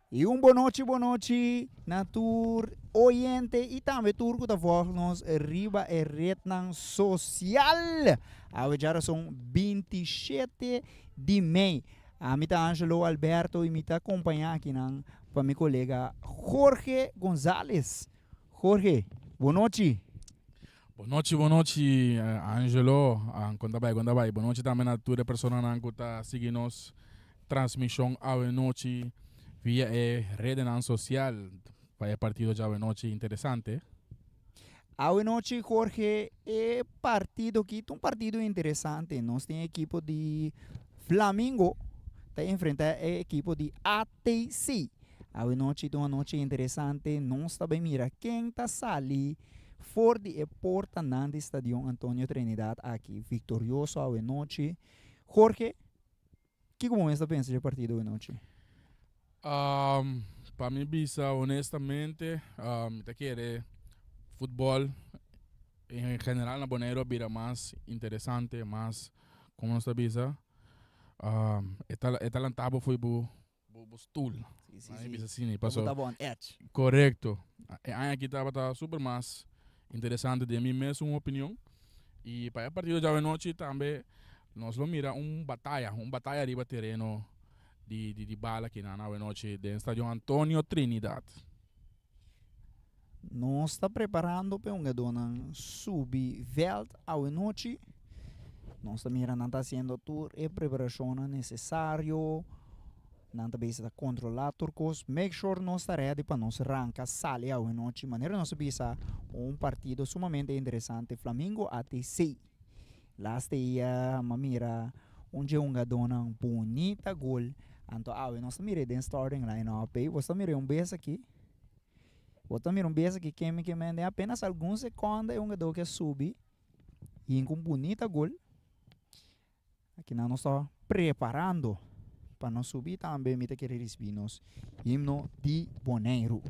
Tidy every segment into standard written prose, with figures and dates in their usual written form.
Y un bonochi bonochi na tur oyente y tambe tur cu ta volg nos riba e rednan social. Awe djarason 27 di mei. Ami ta Angelo Alberto y mi ta acompaña akinan pa mi colega Jorge Gonzalez. Jorge, bonochi. Bonochi bonochi Angelo, con ta bay con ta bay. Bonochi tambe na tur e personanan cu ta sigui nos transmision awenochi via e redenan social pa e partido djawe-nochi interesante. Awenochi Jorge, e partido aki ta un partido interesante. Nos tin ekipo di Flamingo ta enfrenta e ekipo di ATC. Awenochi ta un anochi interesante, nos ta bay mira ken ta sali for di e portanan di Stadion Antonio Trinidad aki victorioso awenochi. Jorge, Kiko bo mes ta pensa dje partido awenochi? Pa mi bisa honestamente, mi ta kere futbol en general na Boneiru a bira mas interesante, mas, como nos ta bisa, e ta e ta lanta bo fo'i bo bo stoel. Sí, sí, Mi sí. bisa asina, Bo paso ta bo on edge. Korekto. E aña aki tabata super mas interesante den mi mesun opinion. I pa e partido djawe nochi tambe nos lo mira un bataya, un bataya riba tereno di di bala akinan awe nochi den Stadion Antonio Trinidad. Nos ta preparando pa e hungadónan subi vèlt awe nochi. Nos ta mira nan ta hasiendo tur e preparashonnan nesesario. Nan ta bisa ta kontrolá tur kos. Make sure nos ta ready pa nos ranka sali awe nochi. Manera nos a bisa un partido sumamente interesante Flamingo ATC. Laatste dia m'a mira un dje hungadónan bunita gol. Anto awe nos ta mira e den starting line-up ei. Bo ta mira e un bes aki. Bo ta mira un bes aki ken mi ke mende apenas algun sekonda e hungadó ke a subi hinka un bunita gol. Akinan nos ta preparando pa nos subi tambe mi ta kere risibi nos himno di Boneiru.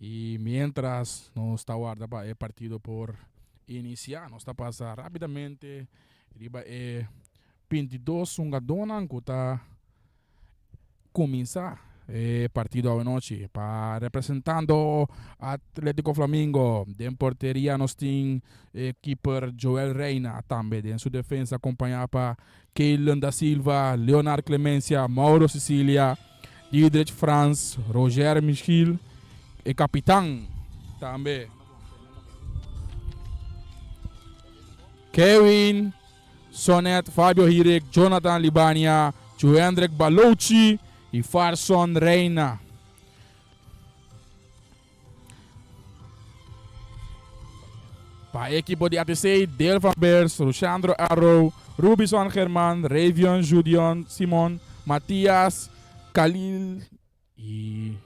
Y mientras nos ta warda pa e partido por inicia, nos ta pasa rapidamente riba e 22 hungadónan ku ta kuminsá e partido awenochi. Pa representando Atletico Flamingo den porteria nos tin e keeper Joel Reina, tambe den su defensa acompañá pa Keylan da Silva, Leonard Clemencia, Mauro Cecilia, Diedrich Frans, Roger Michiel, e kapitan tambe. Kevin Sonet, Fabio Hirik, Jonathan Libania, Johendrik Balouchi i Farson Reina. Pa ekipo di ATC, Dale van Beers, Rushandro Arrow, Rubison German, Ravion Judion Simon, Matias Khalil i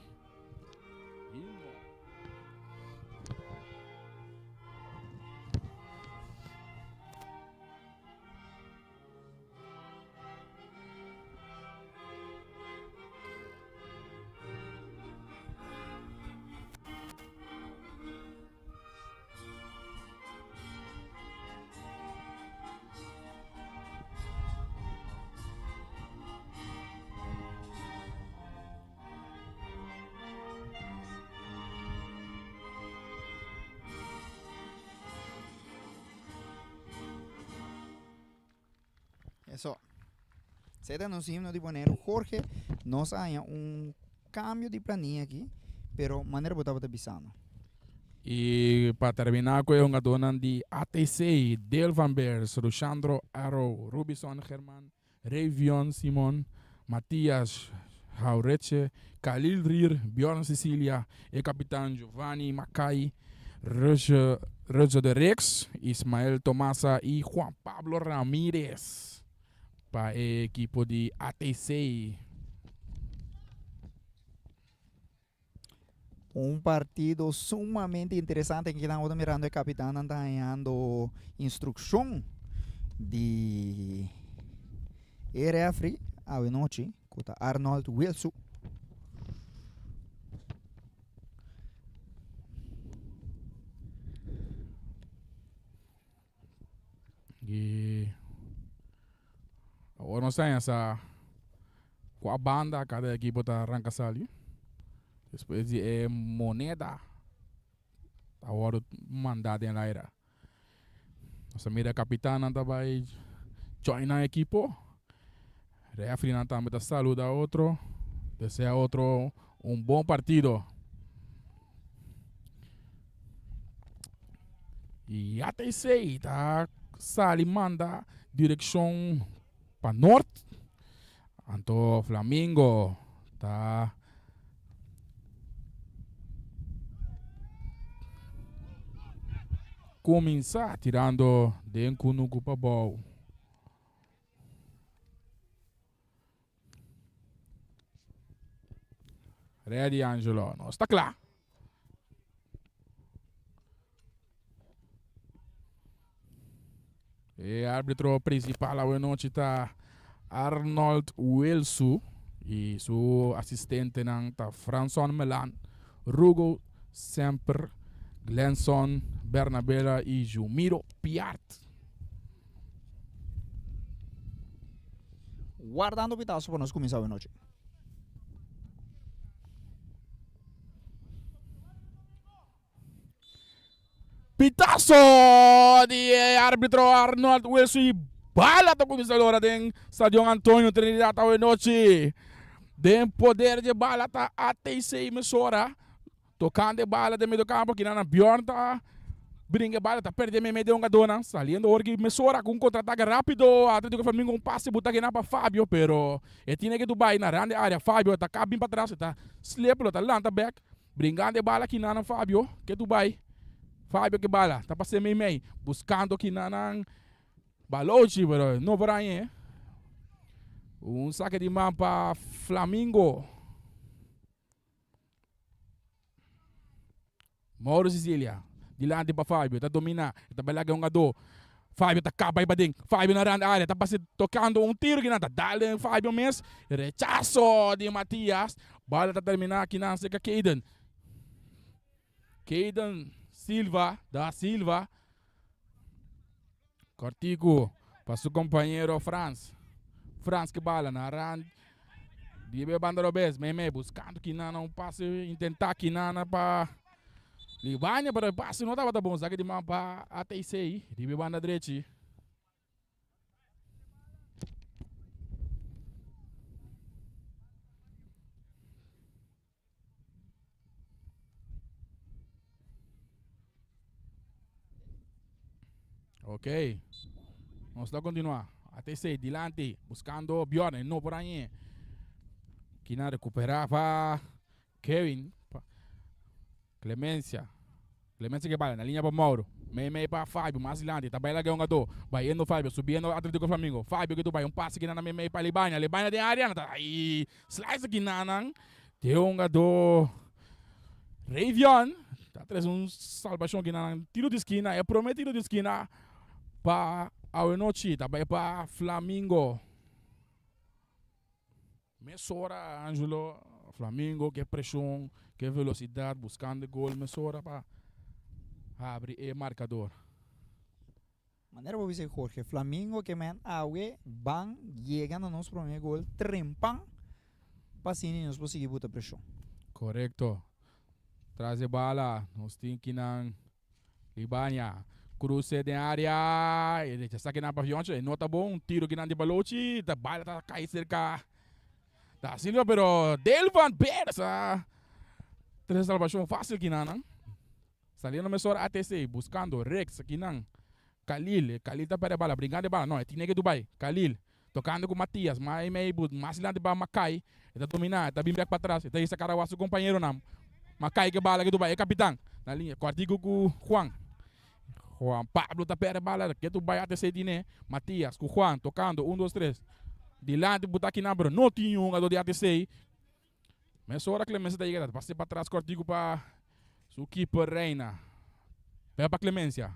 Eso. Esei ta nos himno di Boneiru. Jorge, nos a haña un cambio di planilla aki, pero manera bo tabata bisando. Y pa termina cu e hungadornan di ATC, Dale van Beers, Rushandro Arrow, Rubison German, Rayvion Simon, Matias Jauretche, Khalil Rier, Bjorn Cecilia, e kapitan Giovanni Makai, Rutger de Rix, Ismael Tomasa y Juan Pablo Ramirez pa e ekipo di ATC. Un partido sumamente interesante en kinan ota mirando e kapitannan ta hañando instrukshon di e refri awe nochi ku ta Arnold Wilsu. Y awor nos ta sa cua banda cada equipo ta arranca sali. Despues di e moneda ta wordo manda den laira. Nos ta mira capitannan ta bay join nan equipo. Refereenan tambe ta saluda otro, desea otro un bon partido. Y ATC ta sali manda direccion pa nort. Anto Flamingo ta cuminsa tirando den cunucu pa bou. Ready Angelo, nos ta kla. E arbitro principal awe nochi ta Arnold Wilsu y su asistentenan ta Franson Melan, Rugo Semper, Glenson Bernabela y Jumiro Piart. Wardando pitaso pa nos kuminsá awenochi. Pitaso di e arbitro Arnold Wilson y bala ta kuminsá lora den Stadion Antonio Trinidad awenochi. Den poder dje bala ta ATC mesora. Tocando e bala den medio campo kinan na Bjorn ta bringa e bala ta perde meme den hungadornan saliendo ora ki mesora cu un contraataque rapido Atletico Flamingo un pase buta kinan pa Fabio pero e tine ke Dubai na rand e area Fabio ta ka bin patras e ta slip lo ta lanta bek bringando e bala kinan na Fabio ke Dubai Fabio ke bala ta pase mei mei buscando kinan nan Balochi pero no por hañ'e. Un saque di man pa Flamingo. Mauro Sicilia, dilanti pa Fabio, ta domina, e ta bela ke hungadó. Fabio ta kaba i baden. Fabio na rand área, ta pasa tokando un tiro kinan ta dal den Fabio mes. Rechaso di Matias. Bala ta terminá kinan serka Kayden. Kayden Silva, da Silva. Kortiku pa su kompañero Frans. Frans ke bala na rand di e banda robes. Mei mei buskando Kinana un pase intentá Kinana pa Libania pero e pase no tabata bon. Saki di man pa ATC riba e banda drechi. Ok. Nos ta continua. ATC dilanti buscando Bjorn. No por ahí. Kina recupera pa Kevin. Pa Clemencia. Clemencia ke bala na linea pa Mauro. Mei mei pa Fabio mas dilanti. Ta baila ke hungador. Bayendo Fabio. Subiendo Atletico Flamingo. Fabio ke tu bai un pase kina na mei mei pa Libania. Libania den area. Na ta ai slice kina nan. Te hungador Ravion. Ta tres un salvacion kina nan. Tiro di skina. E prome tiro di skina pa awe nochi. Ta bai pa Flamingo. Mesora Angelo, Flamingo ke preshon, ke velosidat buskando e gol mesora pa habri e markador. Manera bo bisa Jorge, Flamingo ke men awe ban yega na nos prome gol trempan pa asina nos por sigui buta preshon. Korekto. Tras e bala nos tin kinan Libania cruce den area e rechaza kinan pa Fioncho e no ta bon un tiro kinan di Balochi ta bala ta cay cerca da Silva pero Delvan Beers a trece salvacion facil kinan nan. Saliendo mesora ATC buscando Rex akinan. Khalil, Khalil ta perde bala, brincando e bala, no, e tine ke Dubai. Khalil tocando cu Matias, mei mei but mas dilanti pa Makai, e ta domina, e ta bin bek patras, e ta hisa cara wak su compañeronan. Makai ke bala ke Dubai, e capitan. Na liña, cortico cu Juan. Juan Pablo ta perde bala, ke Dubai ATC tine. Matias cu Juan tocando, un, dos, tres. Dilanti buta akinan, pero no tin un hungador di ATC. Mesora Clemencia ta yega ta pase patras cortico pa su keeper Reina. Pega pa Clemencia.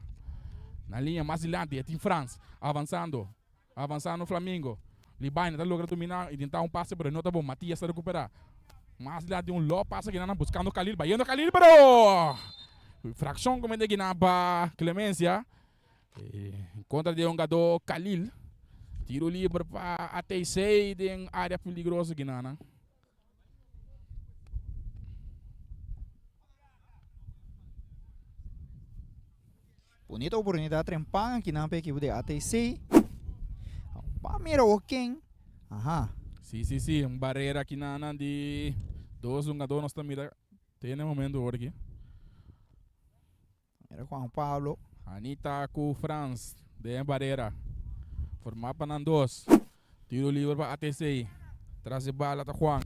Na linea mas dilanti e tin Frans avanzando. Avanzando Flamingo. Libaina ta logra domina intenta un pase pero no ta bon. Matias ta recupera. Mas dilanti un low pase kinan buscando Khalil. Bayendo Khalil pero fraccion comete kinan pa Clemencia. En contra di e hungador Khalil. Tiro liber pa ATC den area peligroso kinan. Bonita oportunidad trempan akinan pa ekipo di ATC. Pa mira o ken. Aha. Si, si, si. Un barrera akinan di dos hungador nos ta mira te na e momento awor aki. Mira Juan Pablo. Anita ku Frans den e barera. Formá pa nan dos. Tiro liber pa ATC. Tras di bala ta Juan.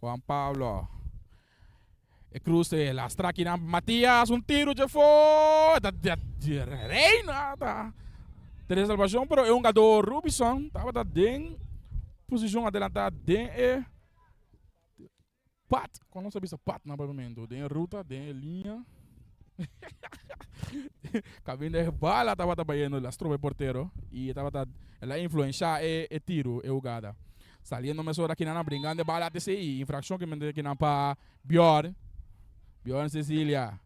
Juan Pablo. E cruce, lastra aki nan Matias, un tiro dje fo. Ta Reina ta tres salvacion, pero e hungador Rubison tabata den posicion adelantá den e Pat, kon nos ta bisa pat na papiamentu? Den e ruta, den e liña. Kaminda e bala tabata bayendo el a stroba e portero i e tabata el a influenshá e e tiru, e hugada. Saliendo mesora kinan a bringando e bala ATC i infrakshon ki mester kinan pa Bjorn, Bjorn Cecilia.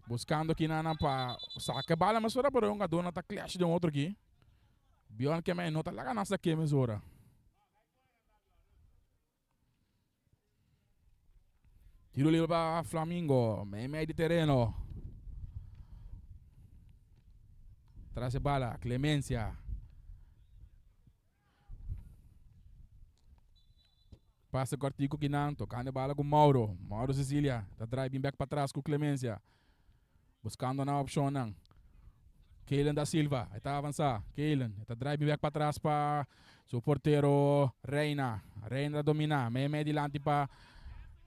Buskando kinan pa saka e bala mesora pero e hungadónan ta clash den otro aki. Bjorn ke men no ta laga nan sak'é mesora. Tiro libre pa Flamingo, mei mei di tereno. Tras e bala, Clemencia. Pase cortico kinan, tocando e bala cu Mauro. Mauro Cecilia ta draai bin back patras cu Clemencia. Buscando nan opcionnan. Keilen da Silva, e ta avansa. Keilen, e ta draai bin bek patras pa su portero Reina. Reina ta domina, mei mei dilanti pa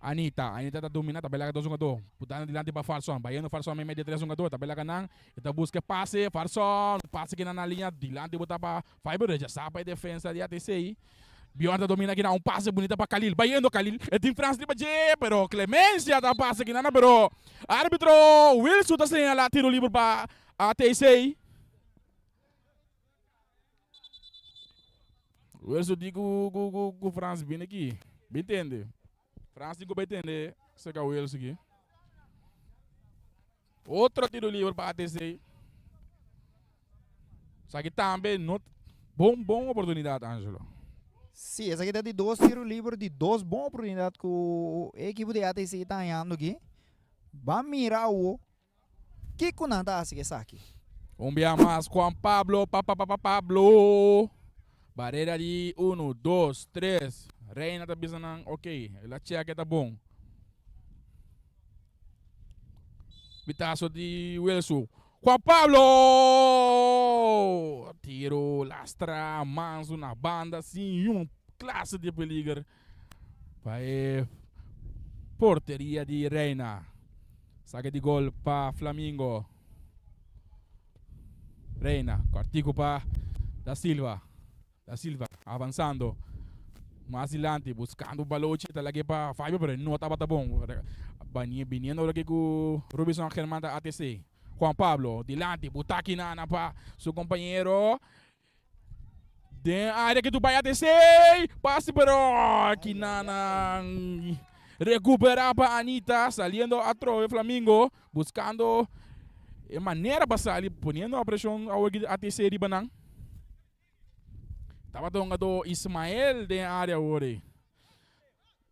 Anita. Anita ta domina, ta belaga dos hungadó. Putando dilanti pa Farson. Bayendo Farson mei mei di tres hungadó. Ta belaga nan, e ta busca e pase. Farson, pase kinan na liña dilanti bo ta pa Fiber, rechasa pa e defensa di ATC. Bjorn ta domina kinan, un pase bunita pa Khalil, bayendo Khalil, e tin Frans riba dje, pero Clemencia ta pasa kinan, pero arbitro Wilson ta señala tiro liber pa ATC. Wilson di ku ku ku ku Frans bini aki, bin tende. Frans di ku bai tende serka Wilson aki. Otro tiro liber pa ATC. Esaki tambe no bon bon oportunidad Angelo. Sí, esaki ta di dos tiro liber, di dos bon oportunidad ku e ekipo di ATC ta hañando aki. Ban mira awo kiko nan ta hasi ku esaki. Un bia mas Juan Pablo pa pa pa pa Pablo. Barera di uno, dos, tres. Reina ta bisa nan ok, el a check e ta bon. Bitazo di Wilson. Juan Pablo! Tiro, lastra, manso na banda sin un clase di peliger pa e porteria di Reina. Saque di gol pa Flamingo. Reina, cortico pa Da Silva. Da Silva avanzando mas dilanti buscando Balochi ta lag'e pa Fabio pero no tabata bon. Biniendo ora cu Robinson German ta ATC. Juan Pablo dilanti butaki nana pa su compañero den area que tu bay ATC. Pase pero Kinana recupera pa Anita saliendo atrobe Flamingo buscando e manera pa sali poniendo a presion awor ATC riba nan. Tabata hungadó Ismael den área awor ei.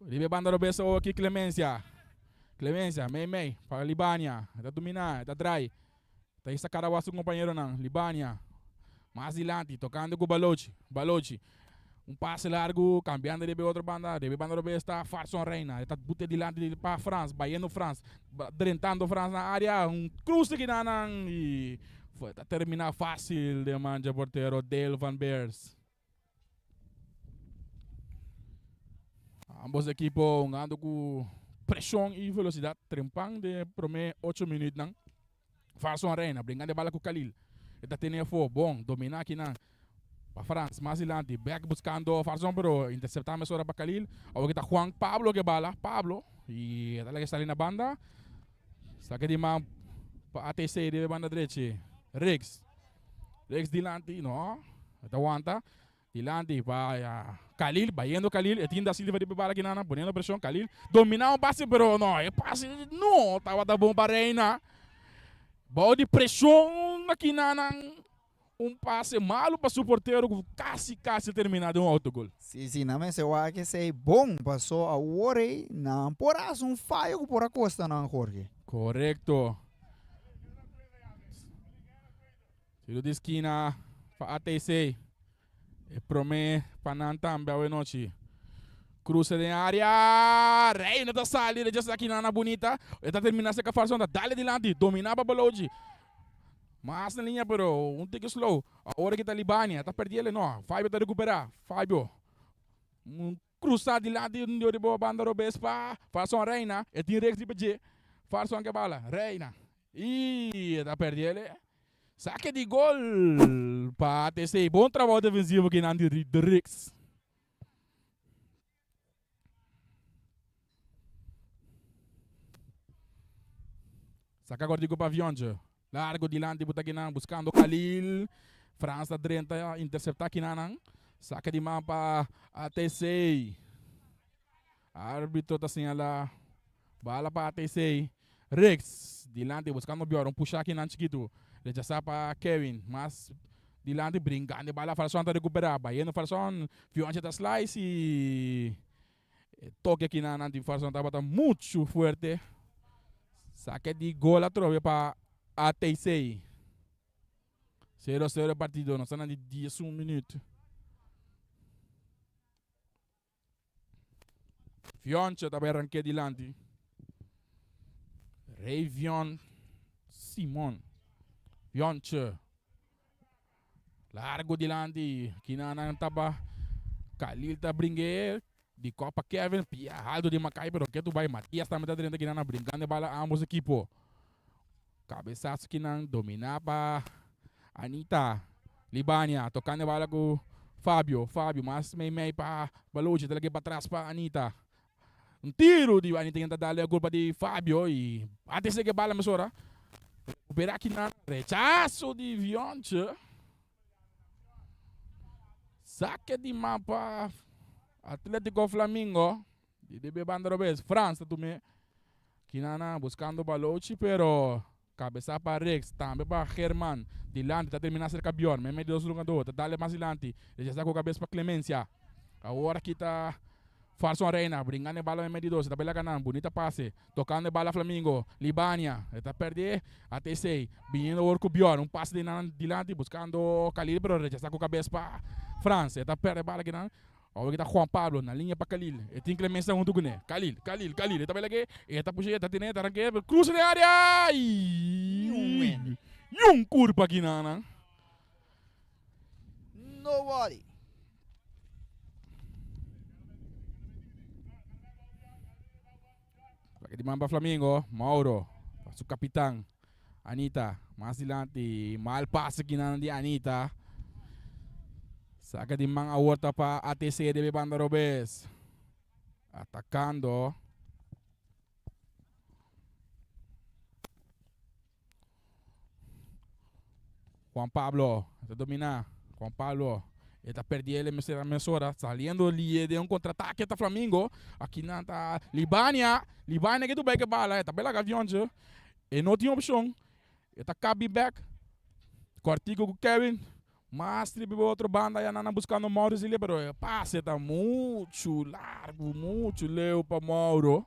Riba e banda robes awor aki Clemencia. Clemencia, mei mei, pa Libania. E ta dominá, e ta drai. Ta hisa karawa su kompañeronan. Libania, mas dilanti, tokando ku Balochi. Balochi. Un pase largu, kambiando riba e otro banda, riba e banda robes ta Farson Reina, e ta bute dilanti pa Frans, bayendo Frans, drentando Frans na area, un kruse kinanan i ta termina fasil den man dje portero Dale van Beers. Ambos ekipo hungando ku preshon i velosidat trempan den e prome ocho minütnan. Farson Reina bringando e bala ku Khalil. E ta tene afó bon, dominá akinan pa Frans. Mas dilanti, bèk buskando Farson pero interseptá mesora pa Khalil. Awor ki ta Juan Pablo ke bala. Pablo i e ta laga sali na banda. Sake di man pa ATC riba e banda drechi. Riggs. Riggs dilanti, no. E ta wanta. Dilanti pa Khalil, bayendo Khalil, e tin Da Silva riba e bala kinana, poniendo presion, Khalil domina un pase pero no, e pase no tabata bon pa Reina. Bou di presion na kinana, un pase malo pa su portero cu casi casi termina den un autogol. Si, si, nan mester wak esey bon, paso awor ey nan por haci un fayo cu por a costa nan, Jorge. Corecto. Tiro di skina pa ATC. E prome pa nan tambe awe nochi. Cruce den area. Reina ta sali rechasa aki nana bunita. E ta termina seca Farson ta dale dilanti. Domina pa Baloji. Mas na linea pero un tiki slow. Awor aki ta Libania. Ta perdi ele no. Fabio ta recupera. Fabio. Un Cruza dilanti di un riba banda robes pa Farson Reina. E tin reeks riba dje. Farson ke bala. Reina. Y e ta perdi ele. Sake di gol pa ATC. Bon trabou defensivo kinan di de Rix. Saka kortico pa Vionje. Largo dilanti buta kinan buscando Khalil. Frans ta drenta intercepta kinanan. Saka di man pa ATC. Arbitro ta señala bala pa ATC. Riggs dilanti buscando Bjorn. Un pusha kinan chikitu. Rechasa pa Kevin. Mas dilanti brincando bala Farson ta recupera. Bayendo Farson. Fionche ta slice y e toque kinan di Farson tabata mucho fuerte. Sake di gol atrobe pa ATC. 0-0 e partido. Nos ta na di 11 minuut. Fionche ta bai ranke dilanti. Rayvion Simon. Fionche. Largo dilanti. Kinanan taba. Khalil ta bringe. Di kopa Kevin. Pia alto di Makai. Pero ketu bai. Matias tambe ta drenta kinanan. Brincando bala ambos equipo. Cabezazo kinan domina pa Anita. Libania tocando bala cu Fabio. Fabio mas mei mei pa Balochi. Ta lage pa tras pa Anita. Un tiro di Anita ta dale culpa di Fabio y antes de que bala mesora. Recupera kinan. Rechazo di Vionche. Saque di man pa Atletico Flamingo. Di debe banda robes. Frans ta tume. Kinana buscando Balochi pero cabeza pa Rex, tambe pa German. Dilanti ta termina cerca Bjorn. Meme di dos jugador ta dale mas dilanti. Rechasa cu cabeza pa Clemencia. Awor aki ta Farson Reina bringando e bala meme di dos. Ta bela ganan. Bunita pase. Tocando e bala Flamingo. Libania. E ta perde. ATC. Biniendo awor cu Bjorn. Un pase di nan dilanti buscando Khalil pero rechasa cu cabeza pa Frans. E ta perde bala kinan. Awor ki ta Juan Pablo na liña pa Khalil. E tin Clemencia huntu kuné. Khalil, Khalil, Khalil. E ta baila ke, e ta pusha, e ta tene, e ta ranke, pero cruza den area! Niun Niun curpa kinanan. Nobody. Saque di man pa Flamingo. Mauro, su capitan. Anita, mas dilanti. Mal pase kinan di Anita. Saca di man awor ta pa ATC debe banda robes. Atacando. Juan Pablo ta domina. Juan Pablo e ta perdi ele mester mesora. Saliendo li de un contraataque ta Flamingo. Aki nan ta Libania. Libania ke tu bai ke bala. E ta bela avionche. E no tin opcion. E ta kabi back. Cortico ku Kevin. Mas riba e otro banda ya nan a buscando Mauro Zilia pero e pase ta mucho largo, mucho leu pa Mauro.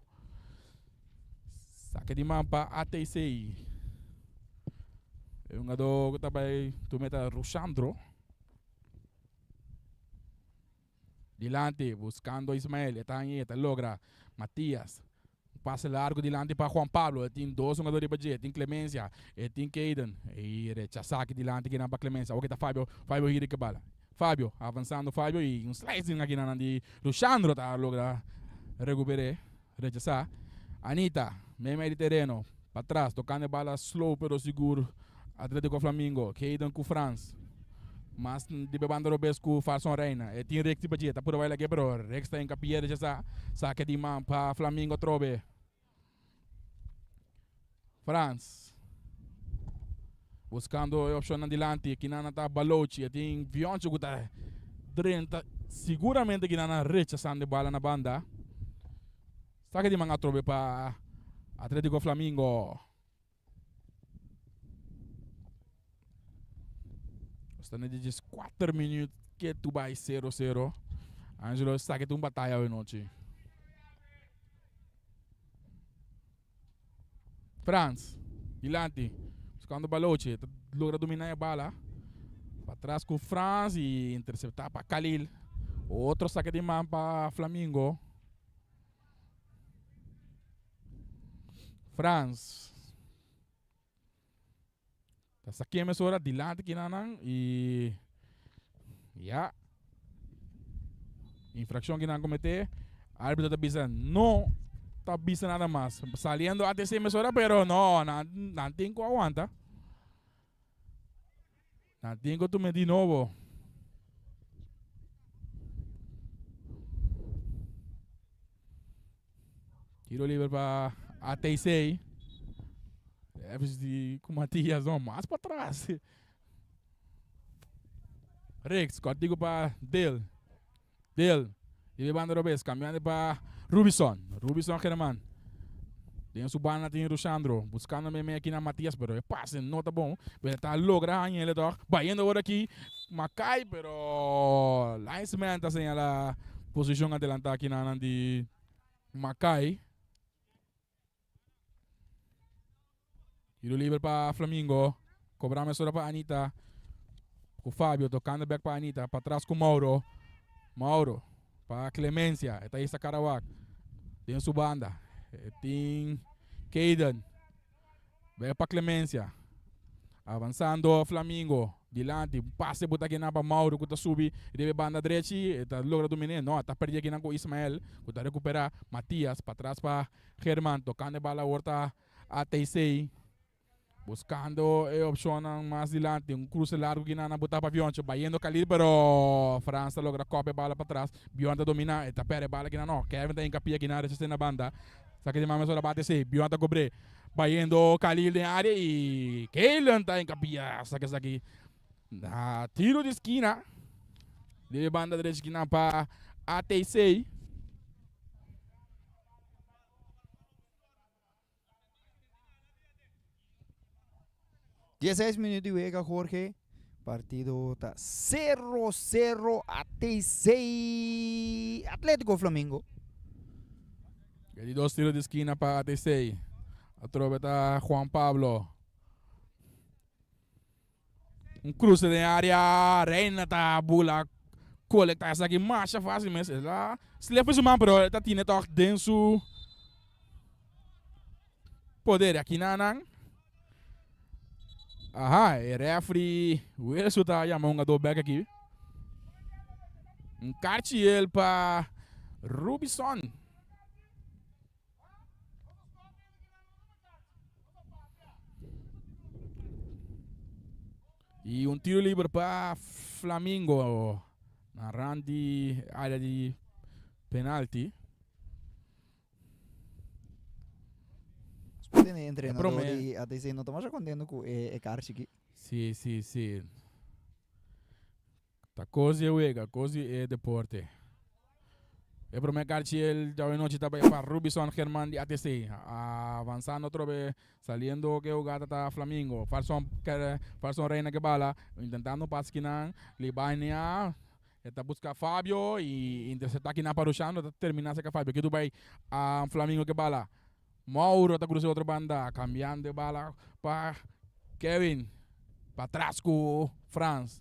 Saque di man pa ATC. E hungador ku ta bai tuma ta Rushandro. Dilanti buscando Ismael, e ta hañ'e, e ta logra. Matias, un pase largo dilanti pa Juan Pablo, e tin dos hungador riba dje, e tin Clemencia, e tin Kayden, y rechasa aki dilanti kinan pa Clemencia. Awor ki ta Fabio, Fabio hiri ke bala. Fabio, avansando Fabio y un slicing aki nan di Rushandro ta logra recuper'e, rechasa. Anita, meimei di tereno, patras, tocando e bala slow pero sigur Atletico Flamingo, Kayden cu Frans. Mas di be banda robes cu Farson Reina. E tin Rex riba dje, ta pura bai lag'e pero Rex ta encapia rechasa. Sake di man pa Flamingo atrobe. Frans. Buscando e opcionnan dilanti. Kinana ta Balochi. E tin Vioncho cu ta drenta. Siguramente Kinana rechasando e bala na banda. Sake di man atrobe pa Atletico Flamingo. Nos ta na di 14 minuut ke tu bai 0-0. Angelo esaki ta un bataya awe nochi. Frans, dilanti, buscando Balochi, ta logra domina e bala. Patras cu Frans y intercepta pa Khalil. Otro saque di man pa Flamingo. Frans. Ta saqué mesora dilanti kinanan y ya. Infracción kinan comete. Árbitro ta bisa no ta bisa nada mas. Saliendo ATC mesora pero no, nan, nan tin ku aguanta. Nan tin ku tuma di nobo. Tiro liber pa ATC. Even di ku Matias no, mas pa tras. Rex, kortiku pa Dale. Del, riba e banda robes, cambiando pa Rubison. Rubison German. Den su banda tin Rushandro, buscando meimei aki na Matias, pero e pase no ta bon. Pero ta logra hañele toch. Bayendo ora aki Makai, pero linesman ta señala posicion adelanta aki na nan di Makai. Tiro liber pa Flamingo. Cobra mesora pa Anita. Cu Fabio tocando back pa Anita. Pa tras cu Mauro. Mauro pa Clemencia. E ta isa Karawak. Den su banda. E tin Kaden. Back pa Clemencia. Avanzando Flamingo. Dilanti. Un pase buta akinan pa Mauro cu ta subi riba e banda drechi. E ta logra domine. No, ta perdi akinan cu Ismael. Cu ta recupera. Matias pa tras pa German tocando e bala awor ta ATC. Buscando e opcionnan mas dilanti. Un cruce largo kinan a buta pa Bioncho. Bayendo Khalil pero Frans ta logra cop e bala pa tras. Bion ta domina. E ta perde e bala kinan. No, Kevin ta hincapia kinan rechase na banda. Sa ki di mama mesora bate si. Bion ta cobre. Bayendo Khalil den area y Kaylen ta hincapia. Sa esaki na tiro di skina. Di banda derecha kinan pa ATC. Dieseis minuut di wega Jorge. Partido ta 0 0 ATC Atletico Flamingo. E di dos tiro di skina pa ATC. Atrobe ta Juan Pablo. Un cruce den area. Reina ta bula colecta esaki masha fácil mes. El a slip su man pero ta tiene toch den su poder. Aki na nan. Aha, e referee Wilson ta yama un jugador back aki. Un karchi el pa Rubison. Y un tiro liber pa Flamingo. Na rand di área di penalti. Tiene entrenador di ATC no ta masha contento cu e, e kaartje aki. Sí, sí, sí. Ta cos di e wega, cos di e deporte. E prome karchi djawe nochi ta bai pa Rubison German di ATC. Avansando atrobe, saliendo ke hugada ta Flamingo. Farson, Farson Reina ke bala, intentando un pas kinan, Libania e ta buska Fabio y intercepta kinan pa Rushando, ta termina seka Fabio. Kitu bai a Flamingo ke bala. Mauro ta cruza otro banda, cambiando e bala pa Kevin. Patras cu Frans.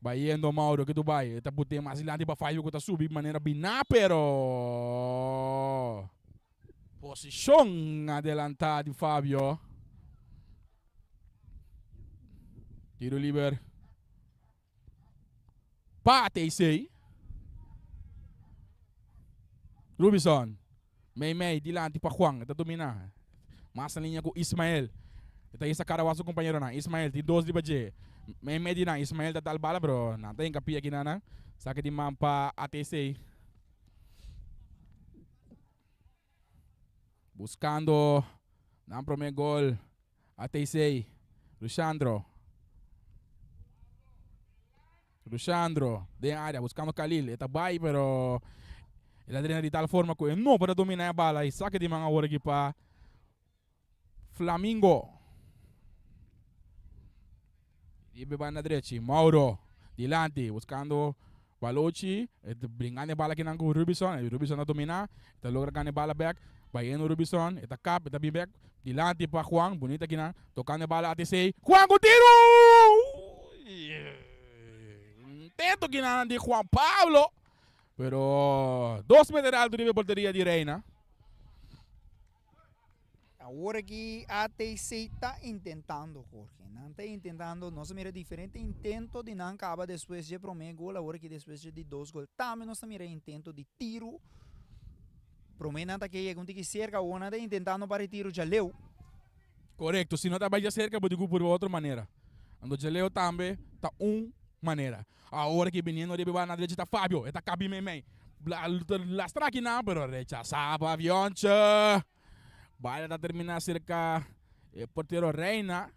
Bayendo Mauro ke Dubai. E ta put'é mas dilanti pa Fabio ku ta subi manera biná pero posishon adelantá di Fabio. Tiro liber pa ATC. Rubison. Mei mei dilanti pa Juan. E ta dominá. Mas na liña ku Ismael. E ta hisa kara wak su kompañeronan. Ismael tin dos riba dje. Mei mei di nan Ismael ta dal bala pero nan ta hinka pia kinanan. Saki di man pa ATC. Buskando nan promé gol. ATC. Rushandro. Rushandro den área buskando Khalil. E ta bai pero el a drena di tal forma ku e no por a dominá e bala i saka di man awor aki pa Flamingo. Riba e banda drechi Mauro dilanti buskando Balochi. E ta bringando e bala akinan ku Rubison. Rubison ta dominá. E ta logra gana e bala bek. Bayendo Rubison. E ta kap. E ta bin bek dilanti pa Juan. Bunita akinan. Tokando e bala ATC. Juan ku tiru! Intento akinan di Juan Pablo. Pero dos meter alto riba e porteria di Reina. Awor aki ATC ta intentando, Jorge. Nan ta intentando, nos a mira diferente intento di nan caba despues dje prome gol, awor aki despues dje di dos gol. Tambe nos ta mira intento di tiro. Prome nan ta ke yega un tiki cerca, awor nan ta intentando para e tiro djaleu. Korekto, si no ta bai djaserka bo di ku purba otro manera. Anto djaleu tambe ta un manera. Awor ki biniendo riba e banda drechi ta Fabio, e ta kabi meimei. Lastra akinan pero rechasá pa Fionche. Bala ta terminá serka e portero Reina.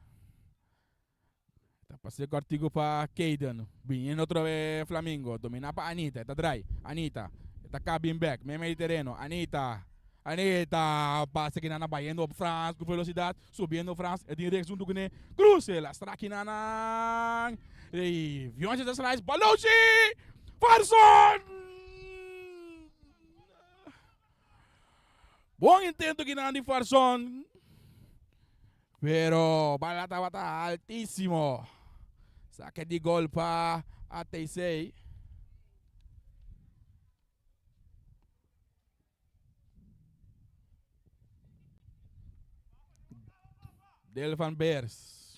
Ta pase kòrtiku pa Kayden. Biniendo otro be Flamingo. Dominá pa Anita. E ta drai. Anita. E ta kabin bèk. Meimei di tereno. Anita. Anita. Pase kinan bayendo Frans ku velosidat. Subiendo Frans. E tin Rex huntu kuné. Kruse. Lastra kinanan. I Fionche ta slice. Balochi! Farson! Bon intento kinan di Farson. Pero bala tabata altísimo. Saque di gol pa ATC. Del van Beers.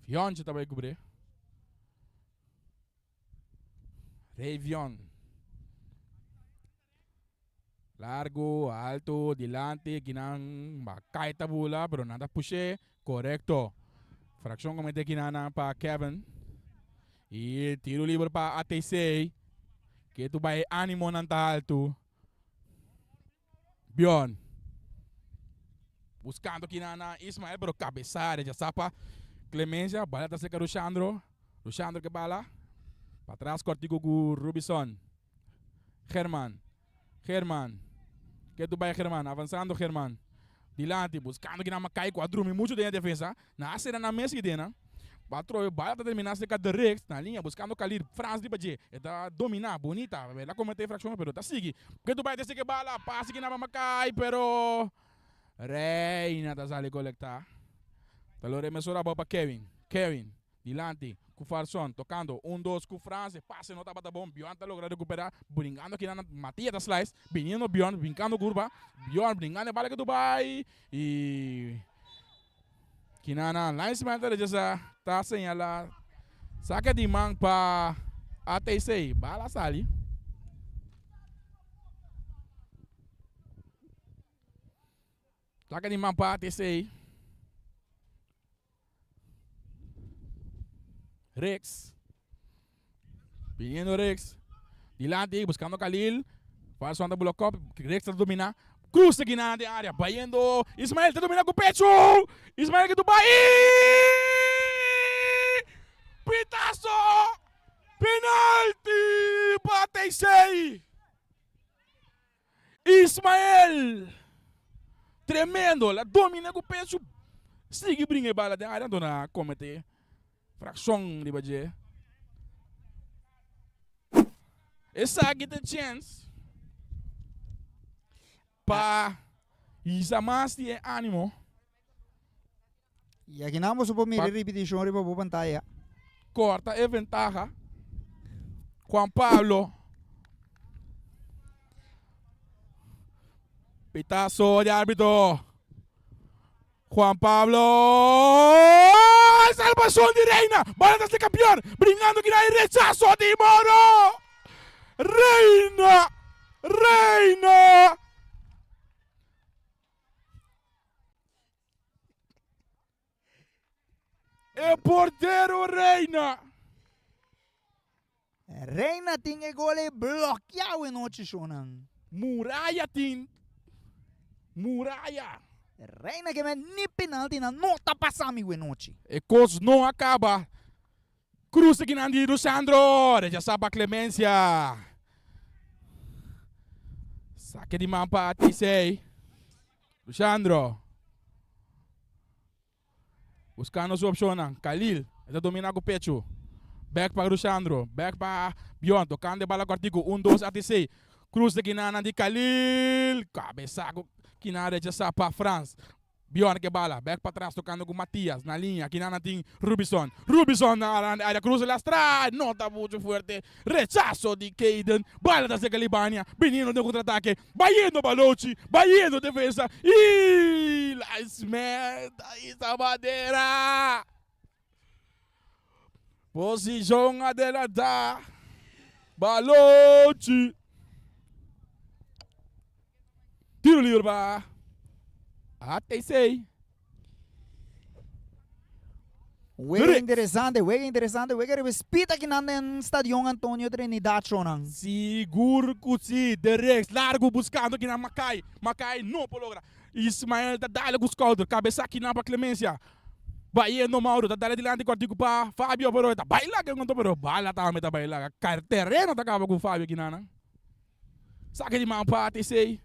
Fiontje ta bai kubré. Ravion. Largo, alto, dilanti, kinan ba kai ta bula, pero nan ta push'é. Korekto. Frakshon komete kinanan pa Kevin. I tiro liber pa ATC. Ketu bai animonan ta alto. Bjorn. Buscando kinana Ismael, pero cabeza rechazá pa Clemencia. Bala ta cerca Rushandro. Rushandro ke bala. Pa atrás cortico ku Rubison. German. German. Ke tu bai German. Avanzando German. Dilanti, buscando kinana Makai ku a drumi mucho den e defensa. Nan a sera nan mes idena. Batroyo bala ta termina cerca de Rex na linea buscando Khalid Frans riba dje. E ta domina bunita. El a comete infraccion pero ta sigui. Ke tu bai ta sigui bala pase ki naba Makai pero Reina ta sali colecta. Ta lo remesora abao pa Kevin. Kevin dilanti cu Farson tocando un dos cu Frans. E pase no tabata bon. Bjorn ta logra recupera bringando kinan Matia ta slice biniendo Bjorn brincando curva. Bjorn bringando e bala ke tu bai y. Kinana linesman ta rechasá ta señalá saka di man pa ATC. Bala sali. Saka di man pa ATC. Rex. Viniendo Rex. Dilanti buscando Khalil. Falso ta block up. Rex ta domina. Cruza Kinana den area. Bayendo Ismael ta domina cu pecho. Ismael que tu bai. Pitazo! Penalti pa TC. Ismael! Tremendo! La domina cu pecho. Sigui bringa e bala den area. Anto na comete fraccion riba dje. Esaki ta chens pa hisa mas di e animo. I akinan boso por mira e ripitishon riba bo pantaya. Korta e ventaha. Juan Pablo. Pitazo di arbitro. Juan Pablo. Salvacion di Reina. Bala ta ser campeon. Bringando kina e rechazo di Moro. Reina. Reina. E portero Reina. Reina tin e gol e blokia awe nochi shownan. Muraya tin muraya. Reina ke men ni penalti nan no ta pasa mi we nochi. E kos no a kaba. Cruz kinan di Rusandro. Rechasa pa Clemencia. Sake di man pa ATC. Rusandro. Buscando su opcionnan. Khalil. E ta domina cu pecho. Back pa Rusandro. Back pa Bjorn. Tocando e bala cortico. Un, dos, ATC. Cruz de kinanan di Khalil. Cabeza cu kinan rechasa pa Frans. Bjorn ke bala, bek patras tokando ku Matias na liña, kinan nan tin Rubison, Rubison na rand area cruza lastra, no ta mucho fuerte, rechaso di Kayden, bala ta seka Libania, biniendo den contraataque, bayendo Balochi, bayendo defensa y linesman ta hisa bandera. Posicion adelanta, Balochi. Tiro libre pa ATC. Wega interesante, wega interesante, wega riba speed akinan den Stadion Antonio Trinidad shownan. Sigur ku si, de rechts largu buskando kinan Makai, Makai no por logra. Ismael ta dale ku skouder, kabesa kinan pa Clemencia. Bayendo Mauro ta dale dilanti kòrtiku pa Fabio pero e ta bai laga enkontra pero bala tambe ta bai laga. Tereno ta kaba ku Fabio kinanan. Saki di man pa ATC.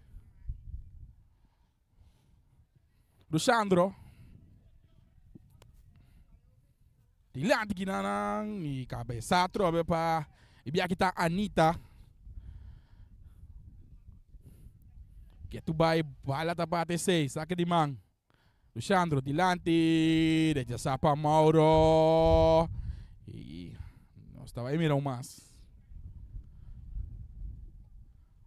Rusandro. Dilanti kinanan i kabesa atrobe pa e biaha ta Anita. Ketu bai bala ta pa ATC. Saki di man. Lushandro dilanti, rechasá pa Mauro. I nos ta bai mira un mas.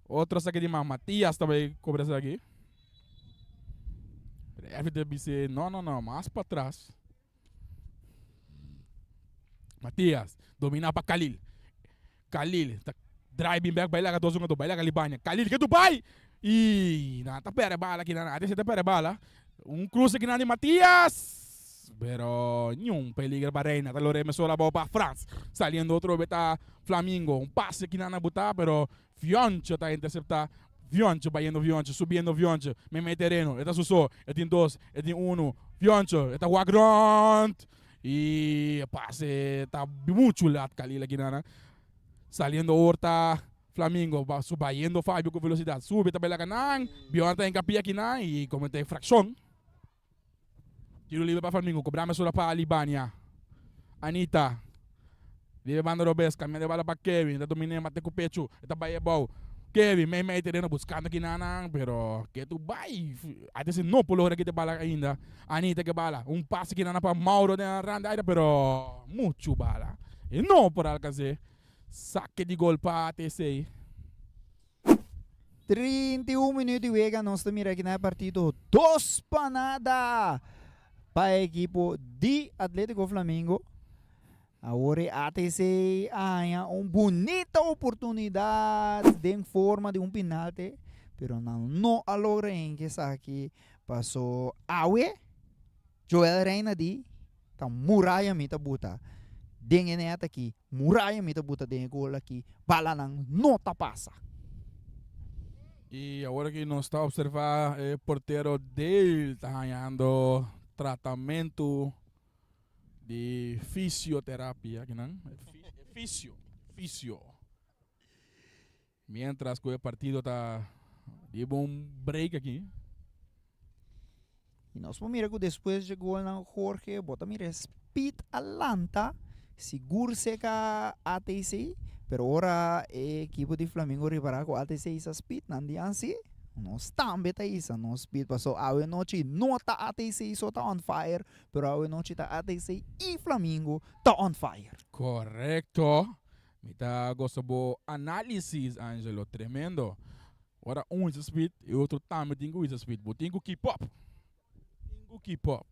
Otro saki di man, Matias ta bai kobra esaki. Refi ta bis'é, no, no, no, mas patras. Matias, dominá pa Khalil. Khalil ta driving back bai laga dos hungadó, bai laga Libania. Khalil ke Dubai! I nan ta perde bala kinan, ATC ta perde bala. Un cruce kinan di Matias! Pero niun peligro pa Reina. Ta lora e mesola abou pa Frans. Saliendo otro be ta Flamingo. Un pase kinan a buta, pero Fioncho ta intercepta. Fioncho bayendo Fioncho, subiendo Fioncho. Meimei tereno, e ta su so. E tin dos, e tin unu. Fioncho, e ta wak rond. Y e pase ta mucho lat Khalil aki nana. Saliendo awor ta Flamingo, su bayendo Fabio cu velocidad. Subi ta bay laga nan. Bjorn ta encapia aki nan y comete infraccion. Tiro libre pa Flamingo, cobra mesora pa Libania. Anita, riba e banda robes, cambia de bala pa Kevin, ta domine mate cu pecho, e ta bay abao. Kevin, mei mei tereno buscando kinanan, pero ke tu bay, ATC no por logra kita bala ainda. Anita ke bala, un pase kinana pa Mauro den rand aire, pero mucho bala. E no por alcans'e. Saque di gol pa ATC. 31 minuut di wega nos ta mira aki na e partido dos pa nada pa e ekipo di Atletico Flamingo. Awor e ATC a haña un bunita oportunidad den forma di un pinalte, pero nan no a logra hinka esaki paso awe Joel Reina di ta muraya mi ta buta den e net aki Muraya mi ta buta den e gol aki, balanan no ta pasa. Y awor aki nos ta observa e portero Dale ta hañando tratamento di fisioterapia akinan. Fisio, fisio. Mientras cu e partido ta riba un break aki. Y nos por mira cu despues dje golnan Jorge, bo ta mira e speed a lanta, sigur seca ATC, pero ora e equipo di Flamingo ripara cu ATC sa speed, nan di ansi. Nos tambe ta hisa nos speed paso awe nochi no ta ATC so ta on fire, pero awe nochi ta ATC y Flamingo ta on fire. Correcto. Mi ta gosta bo análisis, Angelo. Tremendo. Ora un hisa speed e otro tambe tin ku hisa speed. Bo tin ku keep up. Tin ku keep up.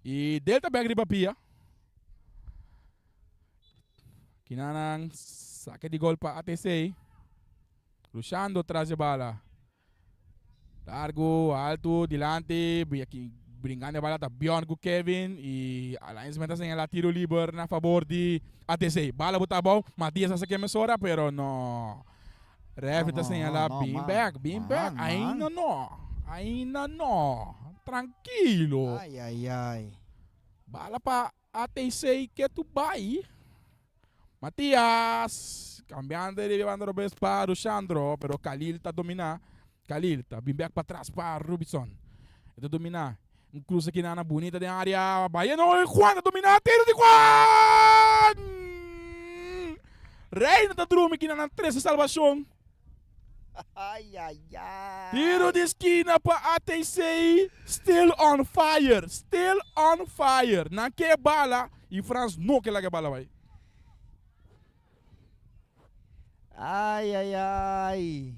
Y Delta bek riba pia. Kinanan saque di gol pa ATC. Luchando tras de bala. Largo, alto, dilanti. Brincando de bala ta Bjorn cu Kevin. Y Alliance ta señala tiro liber na favor di ATC. Bala bota abao. Matias a saque mesora, pero no. Referee ta señala bin bek, bin bek. Ainda no. Ainda no. Trankilo. Ai, ai, ai. Bala pa ATC ke tu bai. Matias. Cambiando de banda robes pa Rushandro, pero Khalil ta domina. Khalil ta bin bek pa tras pa Rubison. E ta domina. Un cruce aki nana bunita den area. Bayendo Juan ta domina. Tiro di Juan! Reina ta drumi ki nana trece salvacion. Ay, ay, ay. Tiro di skina pa ATC. Still on fire. Still on fire. Nan ke bala y Frans no ke laga e bala bai. Ay, ay, ay.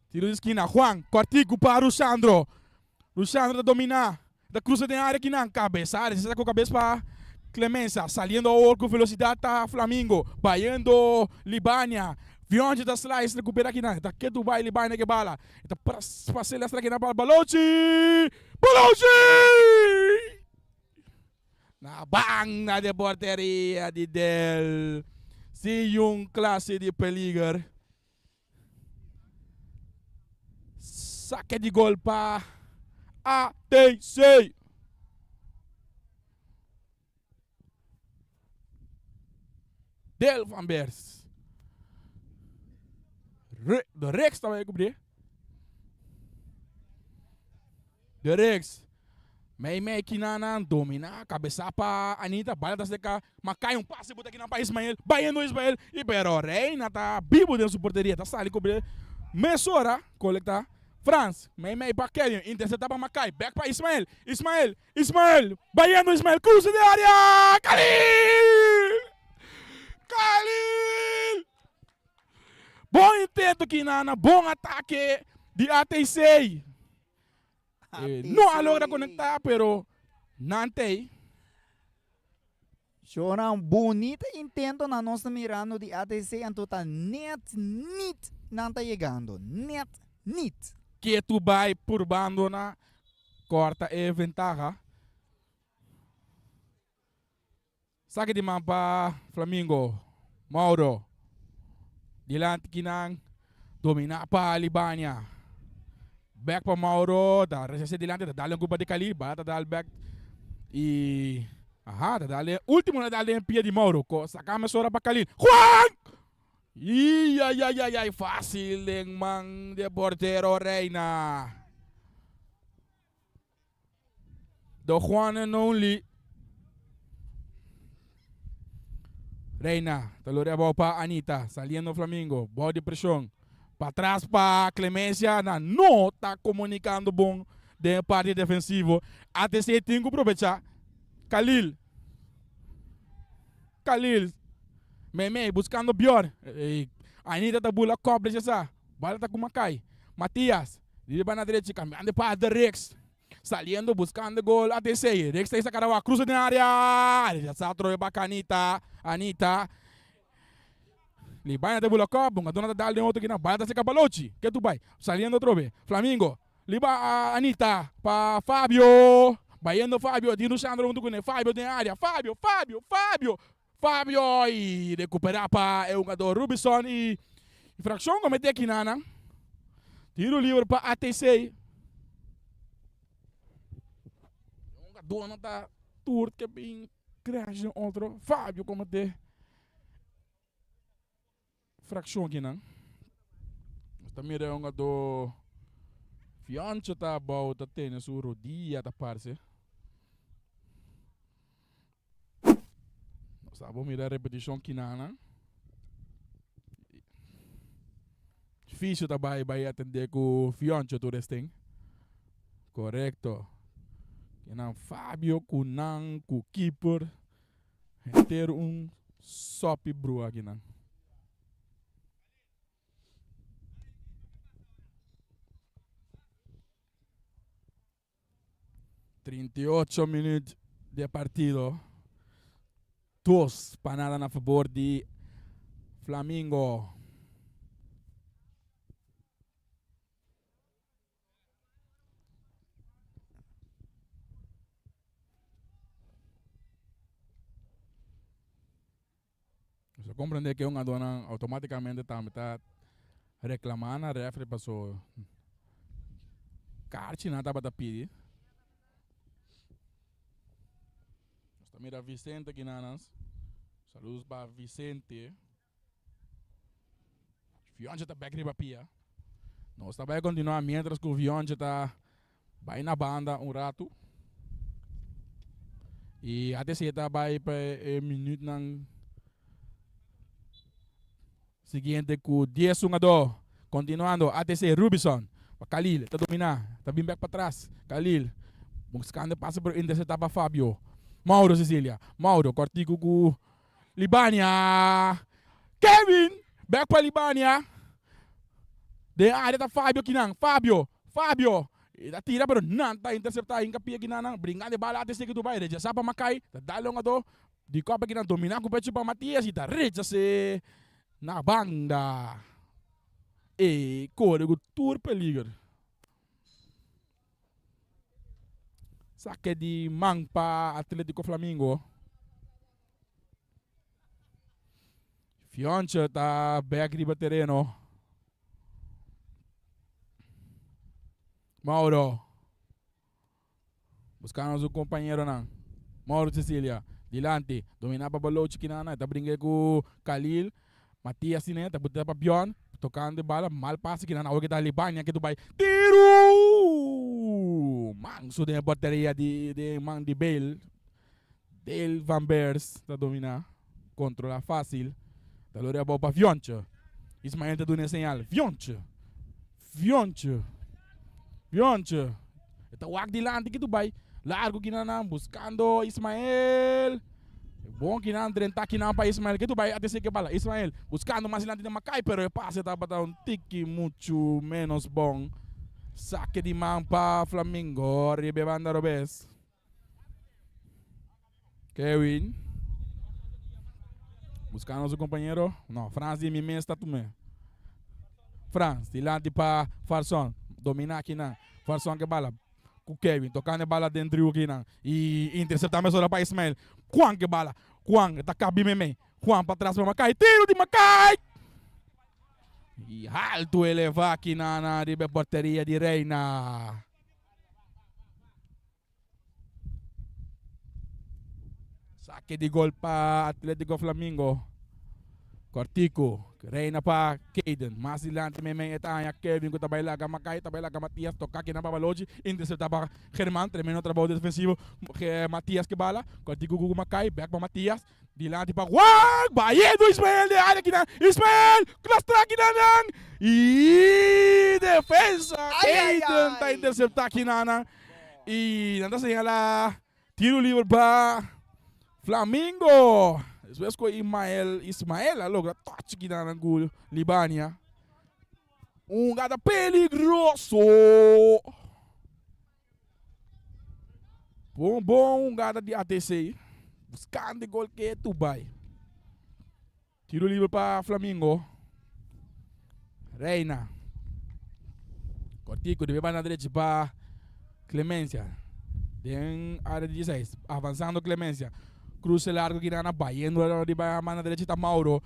Tiro di skina, Juan, kòrtiku pa Rusandro. Rusandro ta dominá, ta krusa den área kinan, kabesa, rechasá ku kabes pa Clemenza, saliendo awor ku velosidat ta Flamingo, bayendo Libania, Fionchi ta slice rekupera kinan, ta ketu bai Libania ke bala, e ta pasa Celeste kinan pa Balochi! Balochi! Na banda de porteria di Del, sin yun klase di peliger. Sake di gol pa ATC. Del van Bers. De Rex ta bai kubri. De Rex. Mei mei kinanan domina kabesa pa Anita bala ta seka ma kai un pase buta kinan pa Ismael bayendo Ismael y pero Reina ta bibo den su porteria ta sali kobre mesora kolekta Frans mei mei pa Kevin intercepta pa Makai bek pa Ismael Ismael Ismael bayendo Ismael cruce den area Khalil Khalil bon intento kinana bon atake di ATC. No a logra conecta pero nan tey. Shownan bunita intento nan nos ta mirando di ATC anto ta net niet nan ta yegando net niet. Ketu bai purbando na corta e ventaha. Saki di man pa Flamingo. Mauro. Dilanti kinan. Domina pa Libania. Back pa Mauro. Ta resese dilanti. Ta dal un cupa di Khalil. Bala ta dal back. Y aha, ta dal ultimo na dal den pia di Mauro. Ko saka mesora pa Khalil. Juan! Y ay ay ay ay fácil den man de portero Reina. The one and only. Reina, ta lorea bou pa Anita, saliendo Flamingo, bou di presión. Pa tras pa Clemencia, na no ta comunicando bon den parte defensivo. ATC tin cu probecha. Khalil. Khalil. Meme buscando Bjorn. Anita ta bula kop rechasa. Bala ta cu Makai. Matias. Di banda derechi cambiando pa de Rex. Saliendo buscando gol ATC. Rex ta saca awa cruza den area. Rechasa trobe pa Anita. Anita. Libana ta bula kop. Bungadona ta dal den otro kina. Bala ta seca Balochi. Ke tu bai. Saliendo trobe. Flamingo. Liba Anita pa Fabio. Bayendo Fabio. Dino Sandro hunto cune. Fabio den area. Fabio, Fabio, Fabio. Fabio y recupera pa e hungador Rubison y infraccion comete aki nan. Tiro liber pa ATC. Hungador no ta tur ke bin crash den otro. Fabio comete fraccion aki nan. Nos ta mira e hungador Fioncho ta abou ta tene su rodia ta parce. Nos ta mira repeticion kinanan. Fisio ta bai bai atendé ku Fioncho tur esten. Korekto. Kinan Fabio ku nan ku keeper. Henter un sopi brua kinan. 38 minuut di partido. 2-0 na fabor di Flamingo. Nos a comprende cu e hungadornan automaticamente tambe ta reclama na referee paso kaarchi nan tabata pidi. Nos ta mira Vicente Guinanas. Saludos pa Vicente. Fionche ta bek riba pia. Nos ta bai continua mientras cu Fionche ta bai na banda un ratu. Y ATC ta bai pa e minuutnan siguiente cu 10 hungador. Continuando ATC Rubison pa Khalil ta domina ta bin bek patras Khalil buscando pase pero intercepta pa Fabio. Mauro Cecilia Mauro cortico cu Libania! Kevin! Bek pa Libania. Den área ta Fabio kinan. Fabio! Fabio! E ta tira pero nan ta intercepta hinca pia kinan nan. Bringa de bala ATC ki Dubai. Rechasa pa Makai. Ta dal hungador di kopa kinan domina ku pecho pa Matias y ta rechase na banda. E kore ku tur peliger. Sake di man pa Atletico Flamingo. Fionche ta bek riba tereno. Mauro. Buscando su compañeronan. Mauro Cecilia. Dilanti. Domina pa Balochi Kinana. Ta bringa ku Khalil. Matias tine. Ta buta pa Bjorn. Tocando e bala. Mal pase Kinana. Awor ke ta Libania ke Dubai. Tiru! Manso den e porteria di den man di Bale. Dale van Beers ta domina. Controla facil. Ta logra abou pa Fionche. Ismael ta duna e señal. Fionche! Fionche! Fionche! E ta wak dilanti ki Dubai. Largo kinan buscando Ismael. Bon kinan drenta kinan pa Ismael. Ki Dubai a ke bala. Ismael buscando mas dilanti di Makai pero e pase tabata un tiki mucho menos bon. Sake di man pa Flamingo riba e banda robes. Kevin. Buscando su compañero. No, Frans di mi mes ta tume. Frans, dilanti pa Farson. Domina akinan. Farson ke bala. Ku Kevin. Tocando e bala den driehoek akinan. Y intercepta mesora pa Ismael. Juan ke bala. Juan ta kabi meme. Juan pa tras pa Makai. Tiro di Makai! Y alto eleva akinan na riba e porteria di Reina. Saque di gol pa Atletico Flamingo. Cortico. Reina pa Kaden. Mas dilanti meimei e ta haña Kevin ku ta bai laga Makai, ta bai laga Matias. Toka kinan pa Balochi. Intercepta pa German. Tremendo trabou defensivo. Matias ke bala. Cortico ku Makai. Bek pa Matias. Dilanti pa Juan. Bayendo Ismael den area kinan. Ismael! Lastra kinan nan. Y defensa. Kaden ta intercepta kinan nan. Y nan ta señala tiro liber pa Flamingo. Despues cu Ismael, Ismael a logra touch kinan nan cu Libania. Un gata peligroso. Bon bon hungada di ATC. Buscando e gol ke Dubai. Tiro libre pa Flamingo. Reina. Cortico debe banda derecha pa Clemencia. Den área di 16. Avanzando Clemencia. Cruce largo Girana bayendo di banda derecha ta Mauro.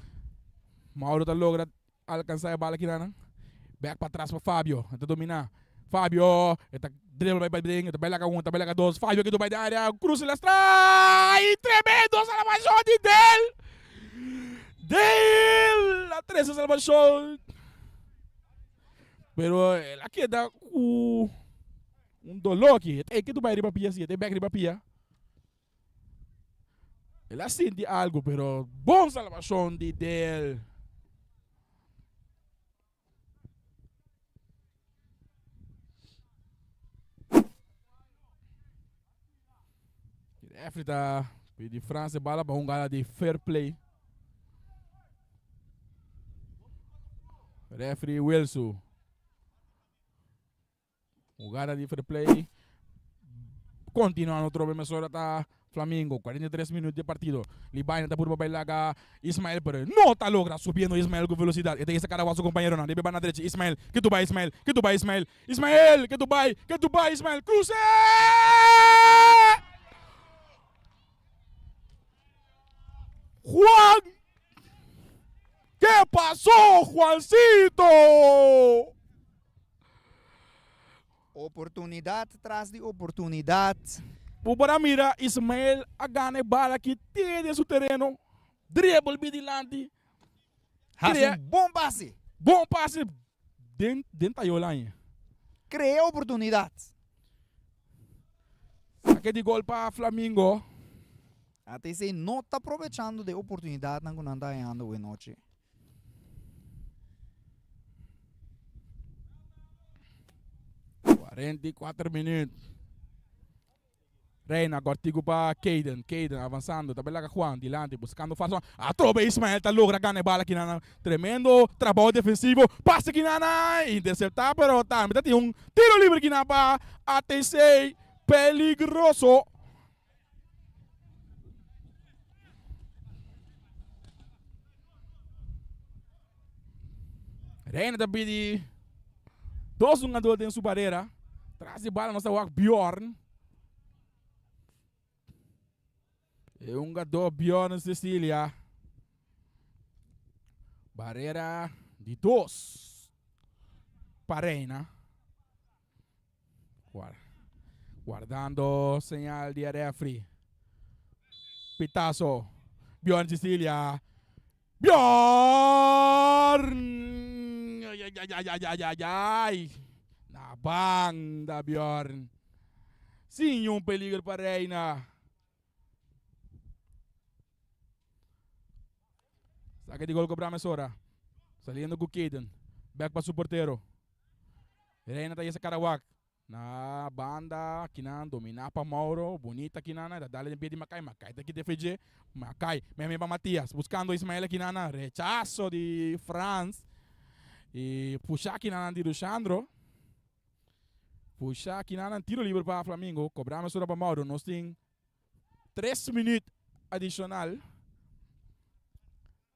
Mauro ta logra alcansa e bala Girana. Back pa atras pa Fabio. E ta domina. Fabio. E ta dribble bai den. E ta bai laga un. E ta bai laga dos. Fabio ke bai den área. Cruce lastra. Y tremendo salvacion di Del. Del. La trece salvacion. Pero el a keda ku un dolor aki. E ke bai riba pia si. E ta bek riba pia. El a sinti algo, pero bon salvacion di Del. Refri ta pidi Frans e bala pa un gala di fair play. Refri Wilsu. Jugada di fair play. Continuando trobe mesora ta Flamingo. 43 minuut di partido. Libaina ta purba bay laga Ismael pero no ta logra. Subiendo Ismael cu velocidad. E ta yesa cara su compañeronan. Debe banda derecha Ismael. Ke tu bay Ismael? Ke tu bay Ismael? Ismael! Ke tu bay? Ke tu bay Ismael? Cruce! Juan! Ke pasó Juancito? Oportunidad tras di oportunidad. Bo por a mira Ismael a gana e bala aki te den su tereno. Dribble bi dilanti. Hasi un bon pase. Bon pase den den tayola aña. Crea oportunidad. Saque di gol pa Flamingo. ATC no ta aprovechando de oportunidadnan cu nan ta hañando hoy nochi. 44 minuut. Reina kortiku pa Kayden. Kayden avansando. Ta belaga Juan dilanti buscando Farson. Atrobe Ismael ta logra gana e bala kinana. Tremendo trabou defensivo. Pase kinana. Intercepta pero tambe ta tin un tiro libre kina pa ATC. Peligroso. Reina ta pidi dos hungador den su barera. Tras di bala nos ta wak Bjorn. E hungador Bjorn Cecilia. Barera di dos pa Reina. Guardando señal di e refri. Pitazo. Bjorn Cecilia. Bjorn! Ay, ay, ay, ay, ay, ay, ay. Na banda Bjorn. Sin un peligro pa Reina. Saque di gol cobra mesora. Saliendo cu Kaden. Back pa su portero. Reina ta yesa Karawak. Na banda kinan domina pa Mauro. Bonita kinan. Ta dale den pie di Makai. Makai ta kita FG. Makai. Meme pa Matias. Buscando Ismael kinan. Rechazo di Frans. Y pusha kinan di Rushandro. Pusha kinan. Tiro libre pa Flamingo. Cobra mesora pa Mauro. Nos tin 3 minuut adicional.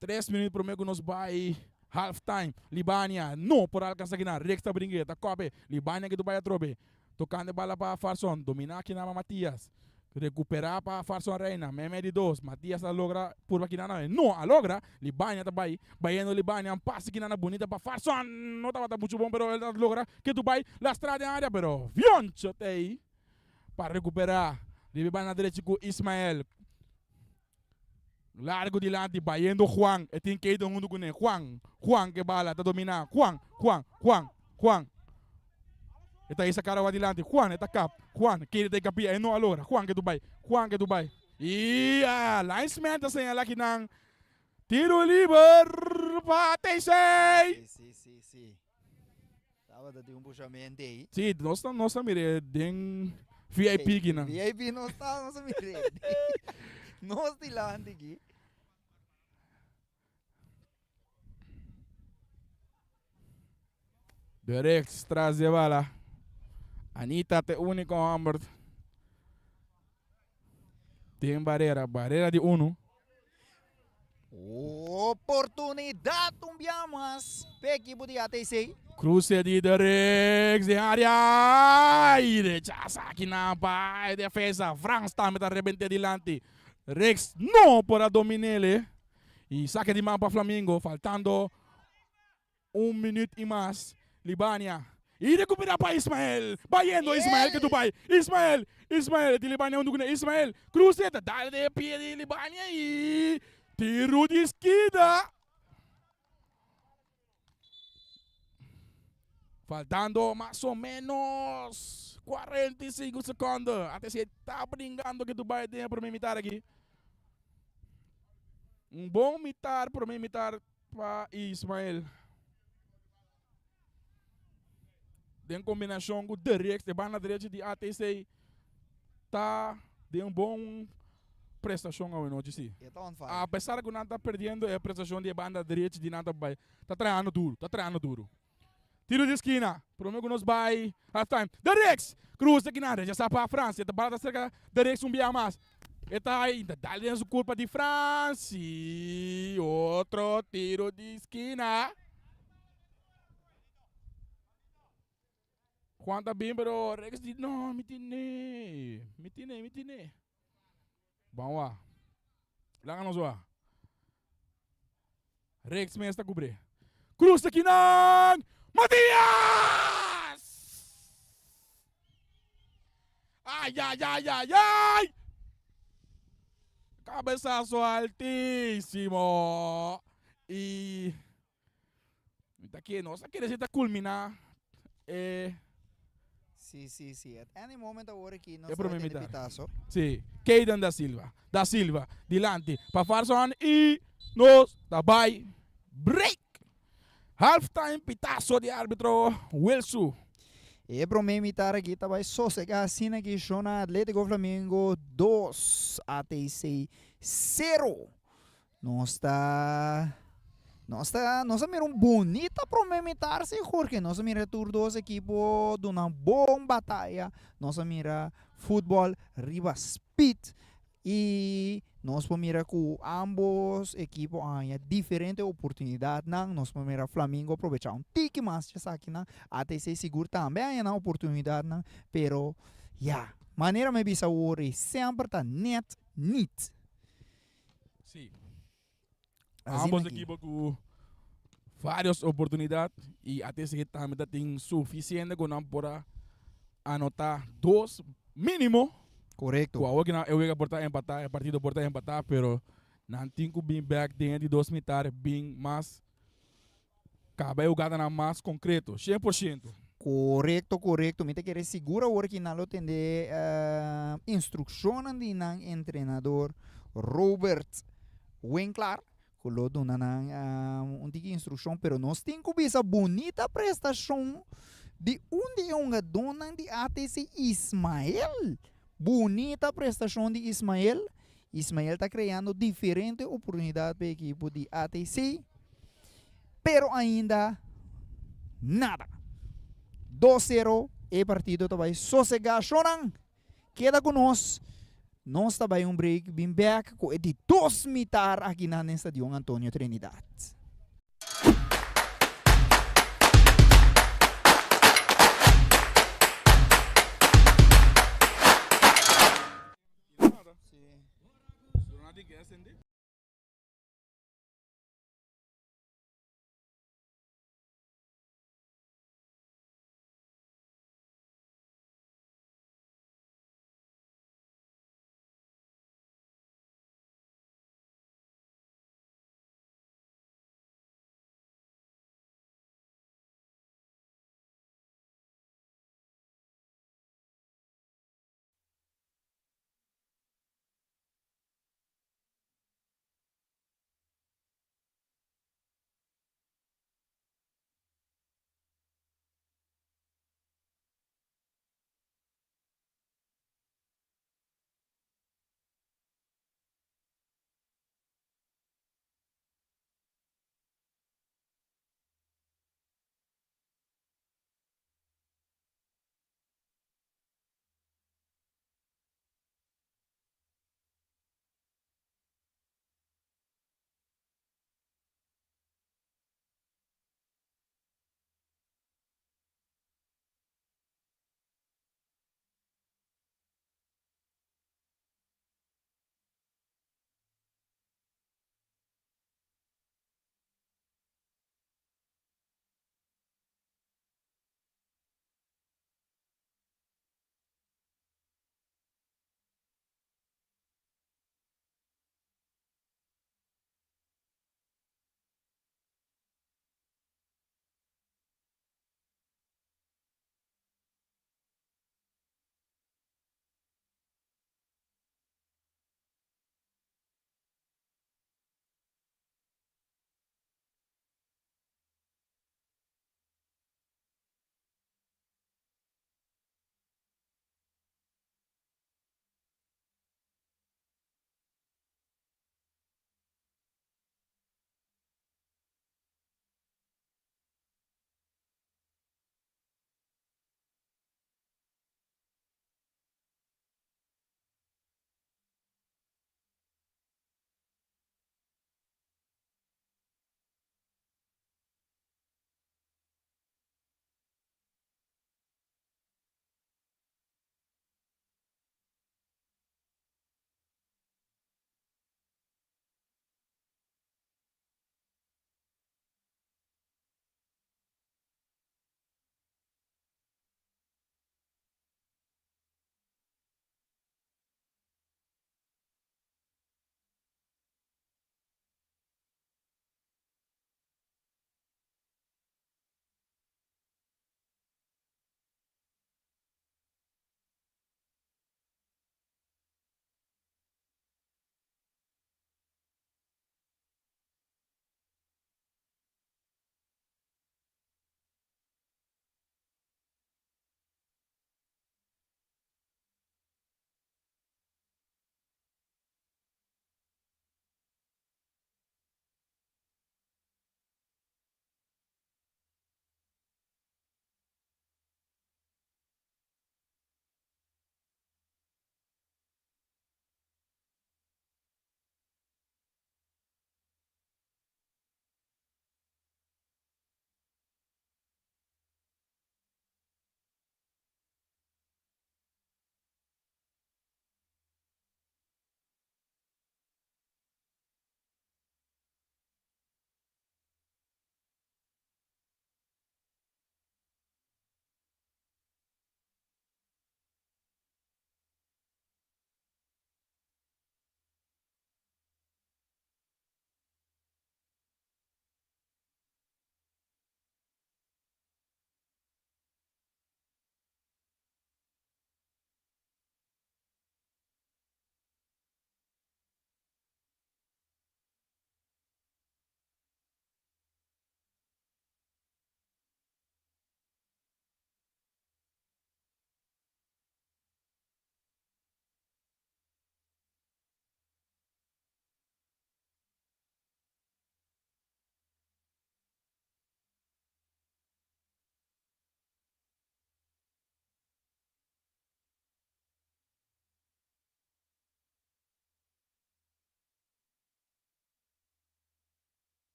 3 minuut prome ku nos bai half time. Libania no por alcansa kinan. Rex ta bringue, ta kope. Libania kitu bai atrobe. Tocando e bala pa Farson. Domina kinan pa Matias. Recupera pa Farson Reina. Meme di dos. Matias a logra purba kinan. No a logra. Libania ta bai. Bayendo Libania. Un pase kinan bonita pa Farson. No tabata mucho bon pero el a logra kitu bai. Lastra den area pero Vioncho ta ey pa recupera. Riba e banda derechi cu Ismael. Largo dilanti, bayendo Juan. E tin Keito hunto kuné. Juan, Juan ke bala, ta dominá. Juan, Juan, Juan, Juan. E ta hisa kara wak dilanti. Juan, e ta kap. Juan, Keito ta e kapia. E no a logra. Juan ke tu bai. Juan ke tu bai. I ah, linesman ta señalá kinan. Tiro liber pa TC. Sí, sí, sí, sí. Tabata tin un pushamento ei. Sí, nos ta, nos ta mir'é den VIP kinan. VIP nos ta, nos ta mir'é. Nos dilanti aki. De rechts tras di e bala. Anita ta e úniko hòmber den barera. Barera di unu. Oportunidad un bia mas p'e ekipo di ATC. Cruce di de rechts den area y rechaza akinan pa e defensa. Frans tambe ta rebente dilanti. Rechts no por a dominele y saque di man pa Flamingo faltando un minuut y mas. Libania y recupera pa Ismael. Bayendo Ismael ke tu bay. Ismael, Ismael di Libania hunto cune Ismael. Cruce ta dal den e pie di Libania y tiro di skina. Faltando mas o menos 45 secondo. ATC ta bringando ke tu bay den e prome mitar aki. Un bon mitar, prome mitar pa Ismael. Den kombinashon ku Derrick, e banda derecho di ATC ta. Den un bon prestashon awe nochi si. E ta on fire. A pesar ku nan ta perdiendo e prestashon di e banda derechi di nan ta bai ta trahando duru, ta trahando duru. Tiro di skina, prome ku nos bai half time. De Rex! Cruz ta kinan, rechasa pa Frans. E ta bala ta serka De Rex un bia mas. E ta ai, ta dal den su kurpa di Frans. I otro tiro di skina. Juan ta bin pero Rex di no, mi tine, mi tine, mi tine. Ban wa. Laga nos wa. Rex mes ta cubre. Cruz ta kinan! Matias! Ay, ay, ay, ay, ay! Cabezazo altísimo. Y Mi ta kere, nos ta kere si ta culmina e. Si, si, si. At any moment awor aki nos E ta prome tene mitar. pitazo. Si, Kayden da Silva, da Silva, dilanti pa Farson y nos ta bay break. Half time pitazo di arbitro Wilsu. E prome mitar aki ta bay sosega asina ki shona Atletico Flamingo 2, ATC 0. Nos ta nos ta nos a mira un bunita prome mitar si Jorge. Nos a mira tur dos ekipo duna bon bataya. Nos a mira futbol riba speed y nos por mira cu ambos ekipo a haña diferente oportunidadnan. Nos por mira Flamingo a probecha un tiki mas djasakinan. ATC sigur tambe a haña nan oportunidadnan, pero ya, manera mi a bisa awor e semper ta net niet. Sí. Asina Ambos aki. equipo cu varios oportunidad y ATC tambe ta tin suficiente cu nan por a anota dos minimo. Correcto. Cu awor ki nan e wega por ta empata, e partido por ta empata, pero nan tin cu bin back den e di dos mitar bin mas Caba e hugadanan mas concreto, 100%. Korekto, korekto. Mi ta kere sigur awor ki nan lo tende instrukshonnan di nan entrenador Robert Winklaar, ku lo duna nan un tiki instrukshon, pero nos tin ku bisa bunita prestashon di un di e hungadónan di ATC, Ismael. Bunita prestashon di Ismael. Ismael ta kreando diferente oportunidat pa e ekipo di ATC, pero ainda nada. 2-0 e partido ta bai sosegá. Shownan, keda ku nos. Nos ta bai un break, bin bek ku e di dos mitar akinan den Stadion Antonio Trinidad.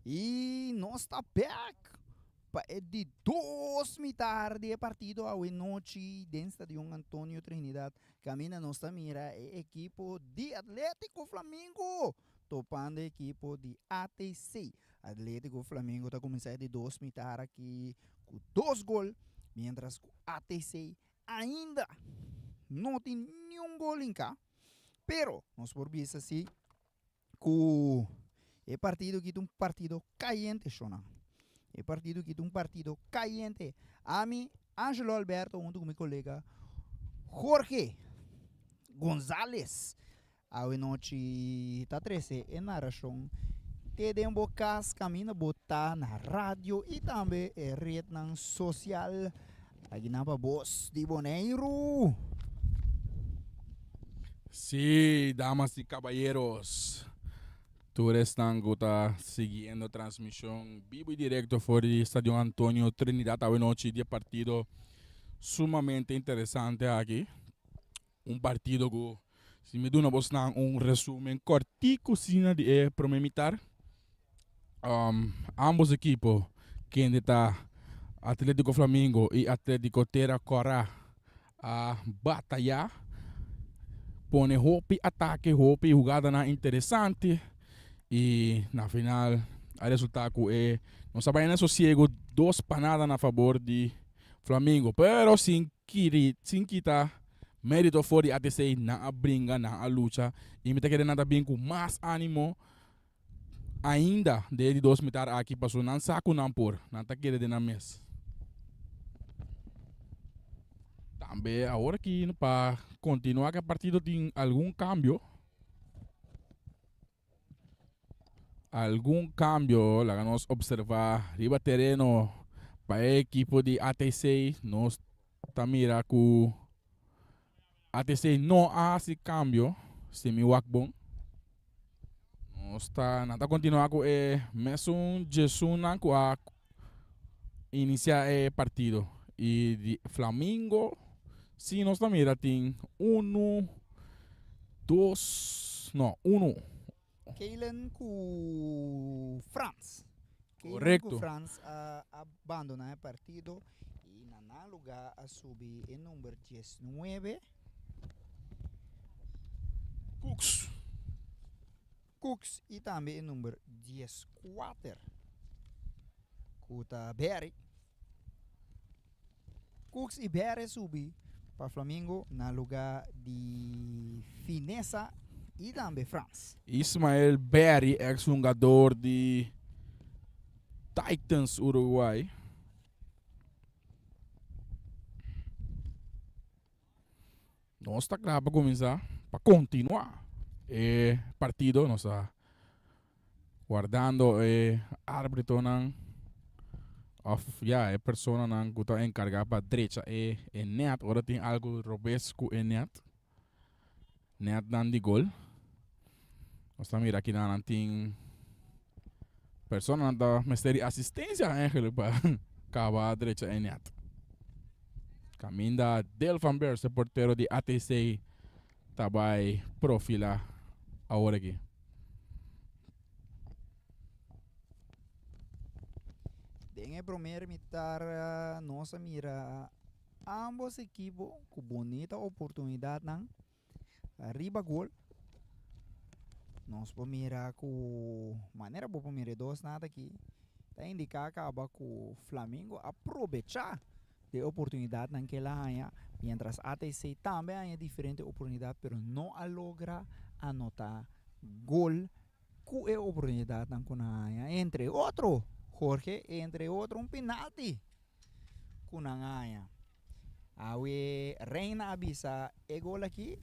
Y nos ta back pa e di dos mitar di e partido awe nochi den Stadion Antonio Trinidad. Caminda nos ta mira e ekipo di Atletico Flamingo topando e ekipo di ATC. Atletico Flamingo ta cuminsa e di dos mitar aki cu dos gol, mientras cu ATC ainda no tin niun gol hinca. Pero nos por bisa si ku e partido aki ta un partido kayente shona. E partido aki ta un partido kayente. Ami, Angelo Alberto, huntu ku mi kolega Jorge Gonzalez, awe nochi ta trese e narashon te den bo kas kaminda bo ta na radio i tambe e retnan sosial. Akinan pa bos di Boneiru. Sí, damas y caballeros, tur esnan cu ta siguiendo transmision bibo y directo for di Stadion Antonio Trinidad awe nochi di e partido sumamente interesante aki. Un partido cu si mi duna bosnan un resumen cortico asina di e prome mitar, um, ambos equipo kende ta Atletico Flamingo y Atletico Tera Cora a bataya, pone hopi atake, hopi hugadanan interesante y na final a resulta cu e nos a bay na sosiego dos pa nada na fabor di Flamingo, pero sin Kiri sin kita merito for di ATC nan a bringa, nan a lucha y mi ta kere nan ta bin cu mas animo ainda den e di dos mitar aki pasobra nan sa cu nan por, nan ta kere den nan mes. Tambe awor aki pa continua cu e partido tin algun cambio. Algun cambio laga nos observa riba tereno pa e ekipo di ATC. Nos ta mira cu ATC no a haci cambio, si mi wak bon. Nos ta, nan ta continua cu e mesun djesunnan cu a inicia e partido. Y di Flamingo si nos ta mira tin uno, dos, no, uno. Keilen ku Frans. Keilen Correcto. ku Frans a a bandona e partido y na nan lugar a subi e number 19. Cooks. Cooks y tambe e number 14 cu ta Berry. Cooks y Berry subi pa Flamingo na lugar di Fineza y tambe Frans. Ismael Berry, ex hungador di Titans Uruguay. Nos ta kla pa kuminsá, pa kontinuá e partido. Nos ta wardando e arbitronan òf ya e personanan ku ta enkargá pa drecha e e nèt ora tin algu robes ku e nèt, nètnan di gol. Nos ta mira kinan nan tin personanan ta mester di asistensia eigenlijk pa kaba drecha e nèt. Caminda Del van Beurs, e portero di ATC, ta bai profila awor aki. Den e promer mitar nos a mira ambos ekipo ku bonita oportunidatnan riba gol. Nos por mira ku manera bo por mira e dos nada aki ta indiká kaba ku Flamingo a probechá di e oportunidatnan ku el a haña, miéntras ATC tambe a haña diferente oportunidat pero no a logra anotá gol ku e oportunidatnan ku nan a haña. Entre otro, Jorge, entre otro un penalti ku nan a haña. Awe Reina a bisa e gol aki,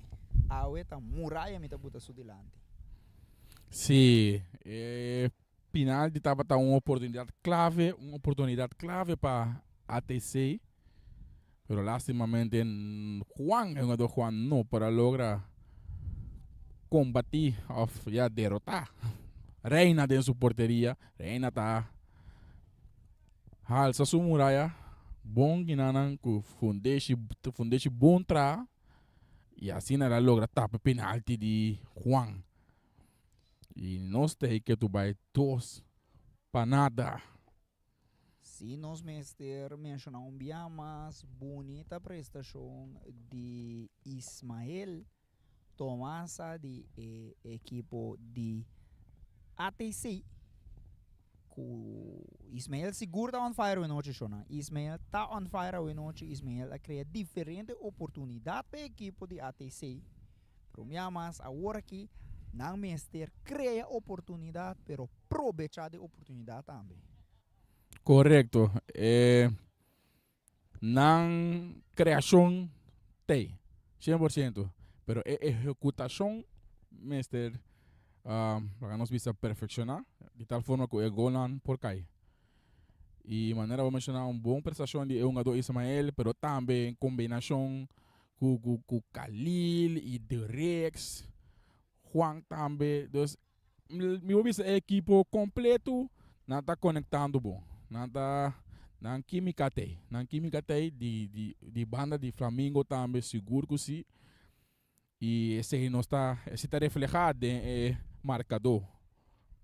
awe ta muraya mi ta buta su dilanti. Sí, e pinalti tabata un oportunidad clave, un oportunidad clave pa ATC, pero lastimamente Juan, e hungador Juan no por a logra combati of ya derota Reina den su porteria. Reina ta Halsa su muraya bon ginanan ku fundeshi fundeshi bon traha i asina el a logra tapa e penalti di Juan. I nos ta hei ketu bai dos. Pa nada. Si nos mester menshoná un bia mas bunita prestashon di Ismael Tomasa di e ekipo di ATC ku Ismael sigur ta on fire awenochi shona. Ismael ta on fire awenochi. Ismael a krea diferente oportunidat pa e ekipo di ATC. Pero un bia mas awor aki nan mester krea oportunidat pero probecha di oportunidat tambe. Korekto. E nan kreashon t'ei, 100%, pero e ehekutashon mester laga nos bisa perfekshoná di tal forma ku e golnan por kai. I manera bo menshoná un bon prestashon di e hungadó Ismael, pero tambe en kombinashon ku ku ku Khalil i Dereks, Juan tambe. Dus mi por bisa e ekipo kompleto nan ta konektando bon. Nan ta nan kimika t'ei. Nan kimika t'ei di di di banda di Flamingo tambe sigur ku si. I esei nos ta esei ta reflehá den e markadó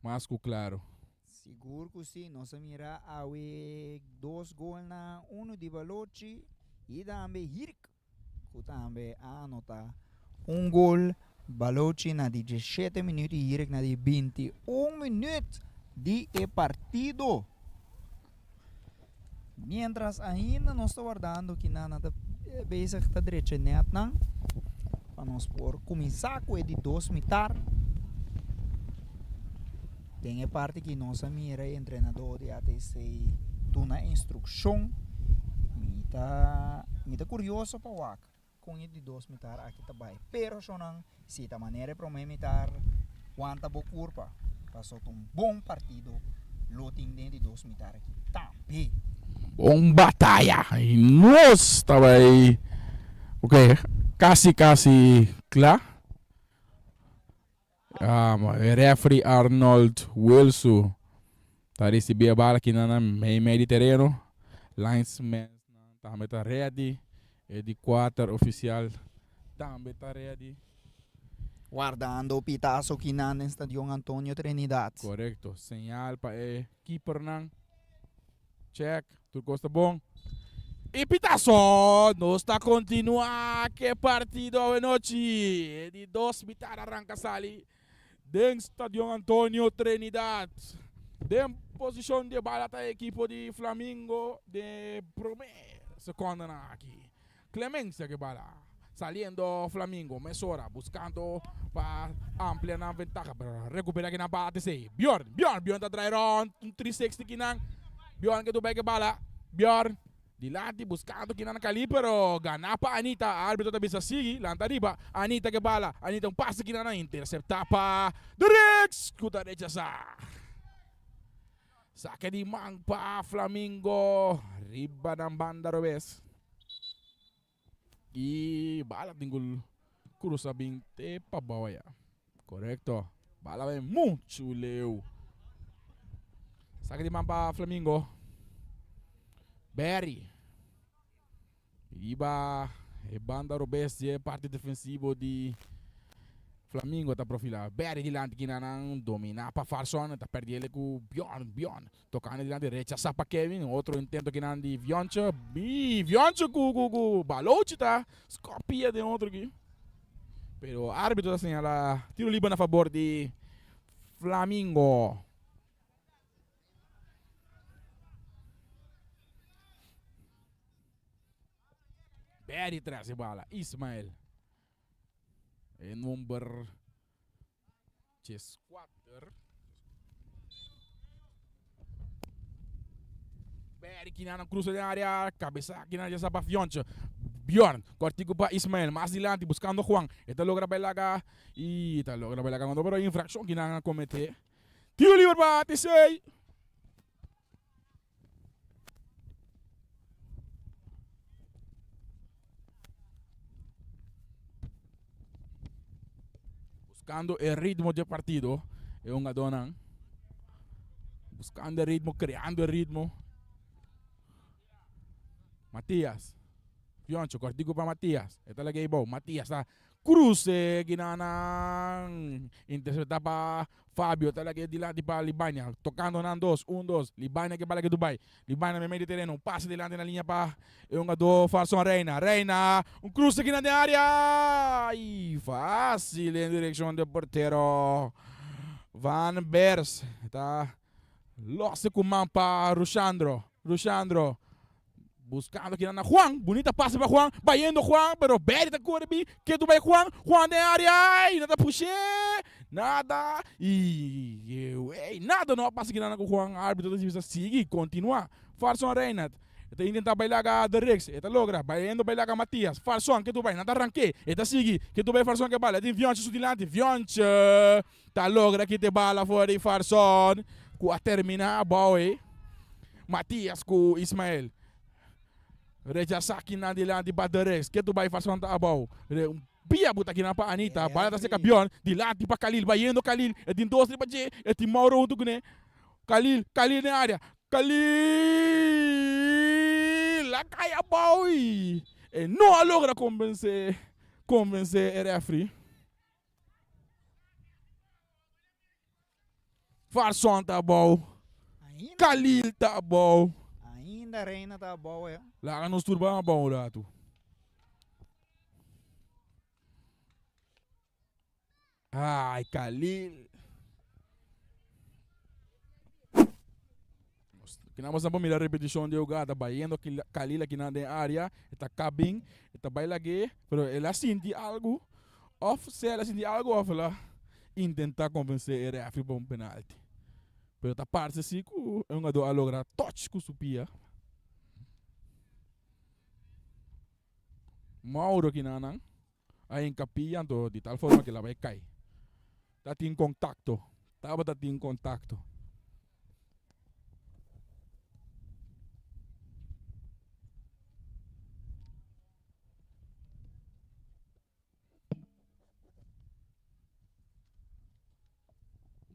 mas ku klaro. Sigur ku si, nos a mira awe dos golnan, unu di Balochi i tambe Hirk ku tambe a anota un gol. Balochi na di diesshete minuut i Hirk na di 21 minuut di e partido. Mientras ainda nos ta wardando kinan nan ta bezig ta drecha e netnan pa nos por kuminsá ku e di dos mitar. Den e parti ki nos a mira e entrenadó di ATC duna instrukshon. Mi ta mi ta kurioso pa wak kon e di dos mitar aki ta bai. Pero shonnan si ta manera e promé mitar wanta bo kurpa paso ta un bon partido lo tin den di dos mitar aki tambe. Bon bataya y nos ta bai ok casi casi cla. E referee Arnold Wilsu ta ricibi e bala aki na mei mei di tereno. Linesman tambe ta ready. E di cuater oficial tambe ta ready. Wardando pitazo kinan den Stadion Antonio Trinidad. Corecto. Señal pa e keepernan. Check, tur cos ta bon. Y pitazo! Nos ta continua ke partido awenochi. E di dos mitar a ranca sali den Stadion Antonio Trinidad. Den posicion di e bala ta e ekipo di Flamingo den e prome secondanan aki. Clemencia ke bala. Saliendo Flamingo mesora buscando pa amplia nan ventaha pero recupera kinan pa ATC. Bjorn, Bjorn, Bjorn ta draai rond un 360 kinan. Bjorn ke dubay ke bala. Bjorn dilanti buscando kinan Cali pero gana pa Anita. Arbitro ta bisa sigui, lanta riba. Anita ke bala. Anita un pase kinan a intercepta pa Derix cu ta rechasa. Sake di man pa Flamingo riba nan banda robes. Y bala tin cu cruza bin te pa bao aya. Correcto. Bala bay mucho leu. Sake di man pa Flamingo. Barry. Riba e banda robes dje parti defensivo di Flamingo ta profila. Barry dilanti kinanan domina pa Farson ta perdi ele ku Bjorn. Bjorn tokando dilanti rechasa pa Kevin. Otro intento kinan di Vionche. Bi Vionche ku ku ku Balochi ta skopia den otro ki. Pero arbitro ta señala tiro liber na fabor di Flamingo. Berry tras e bala. Ismael. E number 14. Berry kinana cruza den área. Cabeza kinana ya sa pa Fionche. Bjorn, cortico pa Ismael. Mas dilanti buscando Juan. Eta logra bailaga. Y ta logra bailaga. Pero infracción kinana comete. Tiro liber pa ATC. Buscando e ritmo dje partido e hungadónan. Buscando e ritmo, creando e ritmo. Matias. Fioncho, cortico pa Matias. E ta laga ei bou. Matias ta. Cruce ginanan intercepta pa Fabio ta lage dilanti pa Libania tocando nan dos un dos Libania ke bala ke Dubai Libania meimei di tereno un pase dilanti na liña pa e hungador Farson Reina Reina un cruce kinan den area y facil den direccion di portero Van Bers ta lose cu man pa Rushandro Rushandro Buscando kinan na Juan, bunita pase pa Juan, bayendo Juan, pero Berry ta core bin, ketu bay Juan, Juan den area, y nan ta push'é, nada, y ey, nada no a pasa kinan cu Juan, arbitro ta bisa sigui, continua, Farson Reinhard, e ta intenta bay laga De Rix, e ta logra, bayendo bay laga Matias, Farson ketu bay, nan ta rank'é, e ta sigui, ketu bay Farson ke bala, e tin Vionche su dilanti, Vionche ta logra kita e bala for di Farson, cu a termina abao ey. Matias ku Ismael. Rechasá kinan dilanti Baderes. Ketu bai Farson ta abou. Un pia buta kinan pa Anita. Bala ta seka Bjorn. Dilanti pa Khalil. Bayendo Khalil. E tin dos riba dje. E tin Mauro huntu kuné. Khalil. Khalil den área. Khalil a kai abou i e no a logra konvensé konvensé e refri. Farson ta abou. Khalil ta abou. Ainda Reina ta abou eh. Laga nos tur ban abou un ratu. Ai Khalil. Kina nos por mira repeticion di jugada bayendo Khalil akinan den area. E ta kabin, e ta bai lag'é, pero el a sinti algu. Of sea el a sinti algu of el a intenta konvensé e refri pa un penalti. Pero ta parse si ku e hungadó a logra touch ku su pia. Mauro kinanan a hinka pia anto di tal forma ku el a bai kai. Ta tin kontakto, tabata tin kontakto.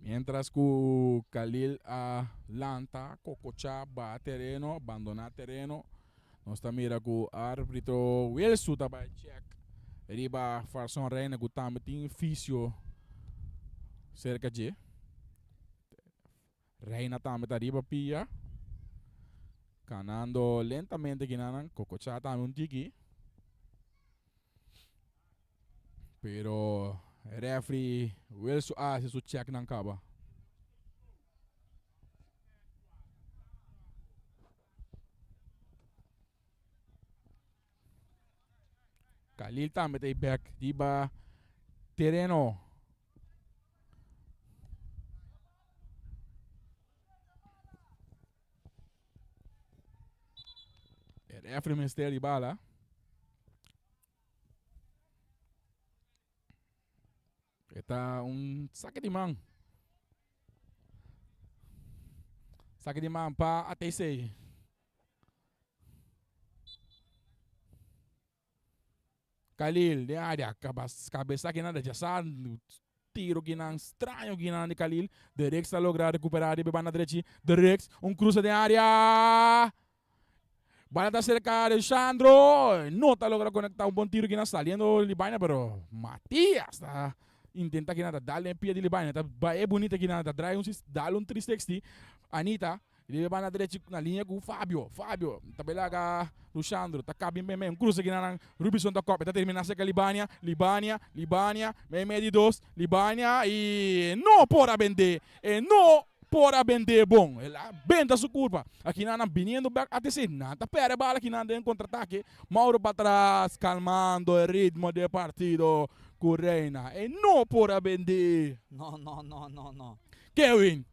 Mientras ku Khalil a lanta, kokochá, baha tereno, bandoná tereno, nos ta mira ku arbitro Wilsu ta bai chèk riba Farson Reina ku tambe tin fisio serka dje. Reina tambe ta riba pia, kanando lentamente kinanan, kokochá tambe un tiki. Pero refri Wilson a hasi su checknan kaba. Khalil tambe ta e bek riba tereno. E refri mester di bala. E ta un sake di man. Sake di man pa ATC. Khalil den área kabesa kinan rechasá tiro kinan straño kinan di Khalil. De Rix ta logra rekuperá riba e banda drechi. De Rix un krusa den área. Bala ta serka Alexandro. No ta logra konektá un bon tiro kinan saliendo Libaña pero Matias ta intenta kinan ta dal den pia di Libaña. Ta bai e bunita kinan ta draai un dal un 360. Anita Riba e banda drechi na liña ku Fabio. Fabio ta bai laga Rushandro. Ta kap bin meimei. Un krusa kina nan Rubison ta kòp. E ta terminá serka Libania. Libania, Libania, meimei di dos. Libania i no por a bendé. E no por a bendé bon. El a benta su kurpa. Akina nan biniendo bèk ATC. Nan ta pèrdè bala akinan den kontratake. Mauro patras kalmando e ritmo di e partido ku Reina. E no por a bendé. No, no, no, no, no. Kevin.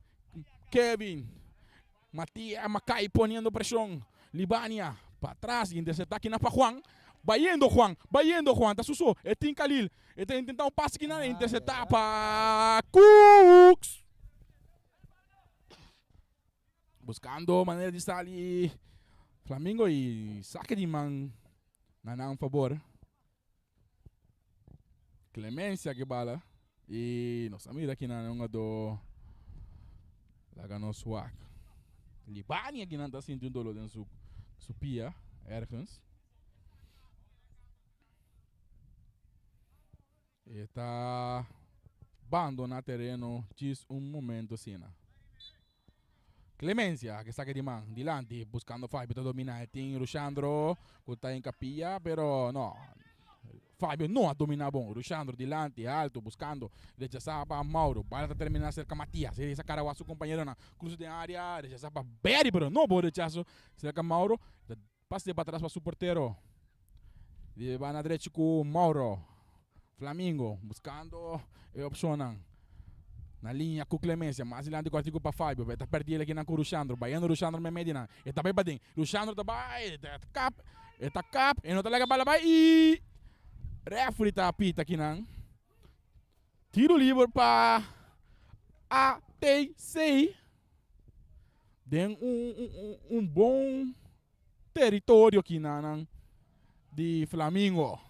Kevin, Matia, Makai poniendo presion. Libania, patras, intercepta kina pa Juan. Bayendo Juan, bayendo Juan, ta suso, e tin Khalil. E ta intenta un pase kina, intercepta pa Cooks. Buscando manera di sali Flamingo y saque di man na nan favor. Clemencia ke bala y nos a mira kinan un ado laga nos wak. Libania kinan ta sinti un dolor den su su pia ergens. E ta bandona tereno djis un momento asina. Clemencia ke sake di man dilanti buscando Fabio ta domina e tin Rushandro cu ta en capilla pero no Fabio no a domina bon Rushandro dilanti alto buscando rechasa pa Mauro bala ta termina cerca Matias e sa cara wak su compañeronan cruza den area rechasa pa Berry pero no bon rechaso cerca Mauro ta pase pa atras pa su portero di banda drechi cu Mauro. Flamingo buscando e opcionnan na linea cu Clemencia. Mas dilanti cortico pa Fabio. E ta perdi el akinan cu Rushandro. Bayendo Rushandro meimei di nan. E ta bay paden. Rushandro ta bay. E ta kap. E ta kap. E no ta laga bala bay. Y referee ta pita akinan. Tiro liber pa ATC. Den un bon teritorio kinanan di Flamingo.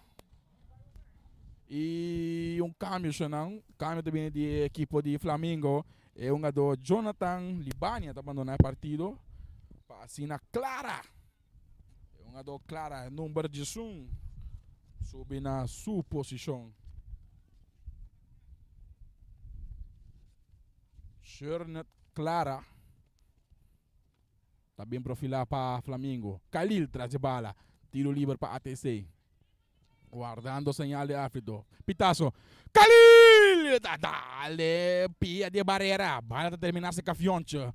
Y un cambio shonan, cambio ta bini di equipo di Flamingo. E hungador Jonathan Libania ta abandona e partido pa asina Clara. E hungador Clara, number 11, subi na su posicion. Shernet Clara. Ta bien profilá pa Flamingo. Khalil tras di bala. Tiro liber pa ATC. Wardando señal di árbitro. Pitazo. Khalil! Ta dale pia di barera. Bala ta terminá serka Fionche.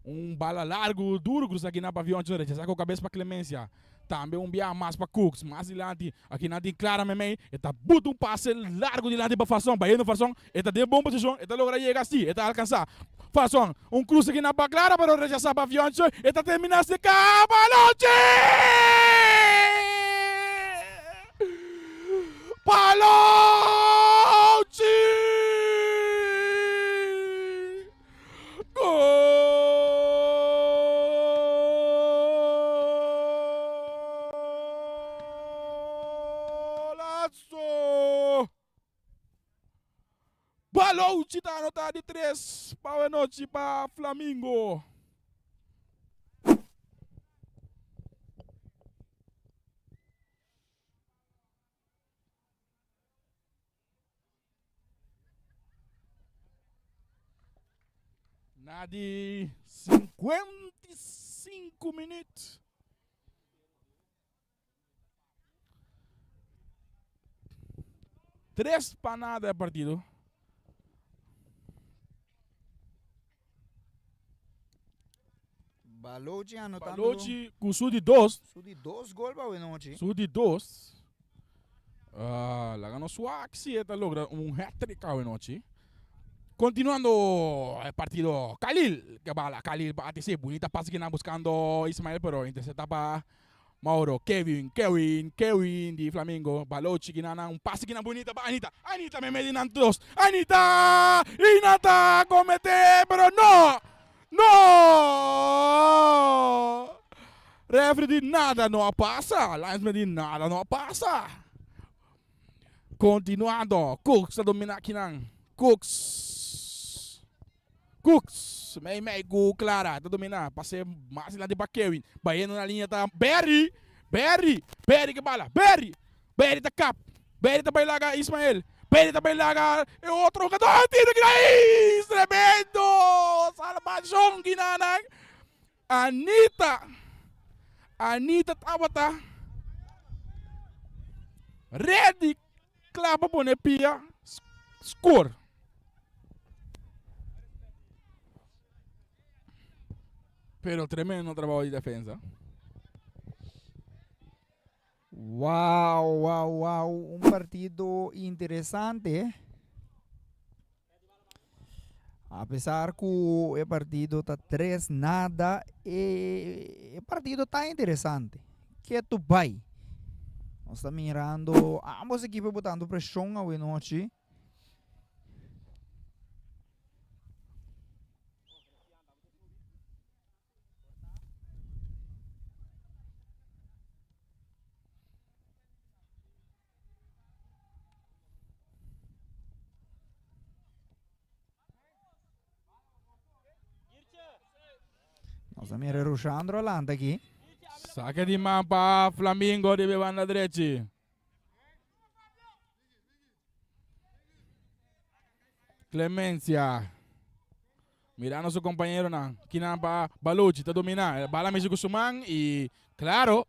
Un bala largu, duru krusa akinan pa Fionche. Rechasá ku kabes pa Clemencia. Tambe un biaha mas pa Cooks. Mas dilanti akinan tin Clara meimei. E ta buta un pase largu dilanti pa Farson. Bayendo Farson. E ta den bon posishon. E ta logra yega. Si, e ta alkansá. Farson. Un krus akinan pa Clara pero rechasá pa Fioncho. E ta terminá serka Palocci! Palocci! Golazo! Balouchi ta anota di tres pa awenochi pa Flamingo. Na di 55 minuut. Tres pa nada e partido. Balochi anotando. Balochi ku su di dos. Su di dos gol pa nochi. Su di dos. Laga nos wak si e ta logra un hat-trick awe nochi. Continuando e partido Khalil ke bala Khalil pa ATC bunita pase kinan buscando Ismael pero intercepta pa Mauro Kevin Kevin Kevin di Flamingo Balochi kinan un pase kinan bunita pa Anita Anita me medi nan dos Anita y nan ta comete pero no no Referee di nada no a pasa linesman di nada no a pasa. Continuando, Cooks ta domina akinan. Cooks. Cooks. Mei mei ku Clara ta domina. Pase mas dilanti pa Kevin. Bayendo na linea ta Berry. Berry. Berry ke bala. Berry. Berry ta kap. Berry ta bai laga Ismael. Berry ta bai laga e otro jugador. Tiro kina. Ey! Tremendo! Salvacion kinanan. Anita Anita tabata ready kla pa pone pia score. Pero tremendo trabao di defensa. Wow, wow, wow, un partido interesante. Apesar ku e partido ta tres nada, e partido ta interesante. Ketu bai. Nos ta mirando ambos ekipo botando preshon awe nochi. Nos a mira Rushandro lanta aki. Saque di man pa Flamingo di banda drechi. Clemencia. Mirando su compañeronan. Kinan pa Baluchi ta domina. Bala mishi ku su man y claro.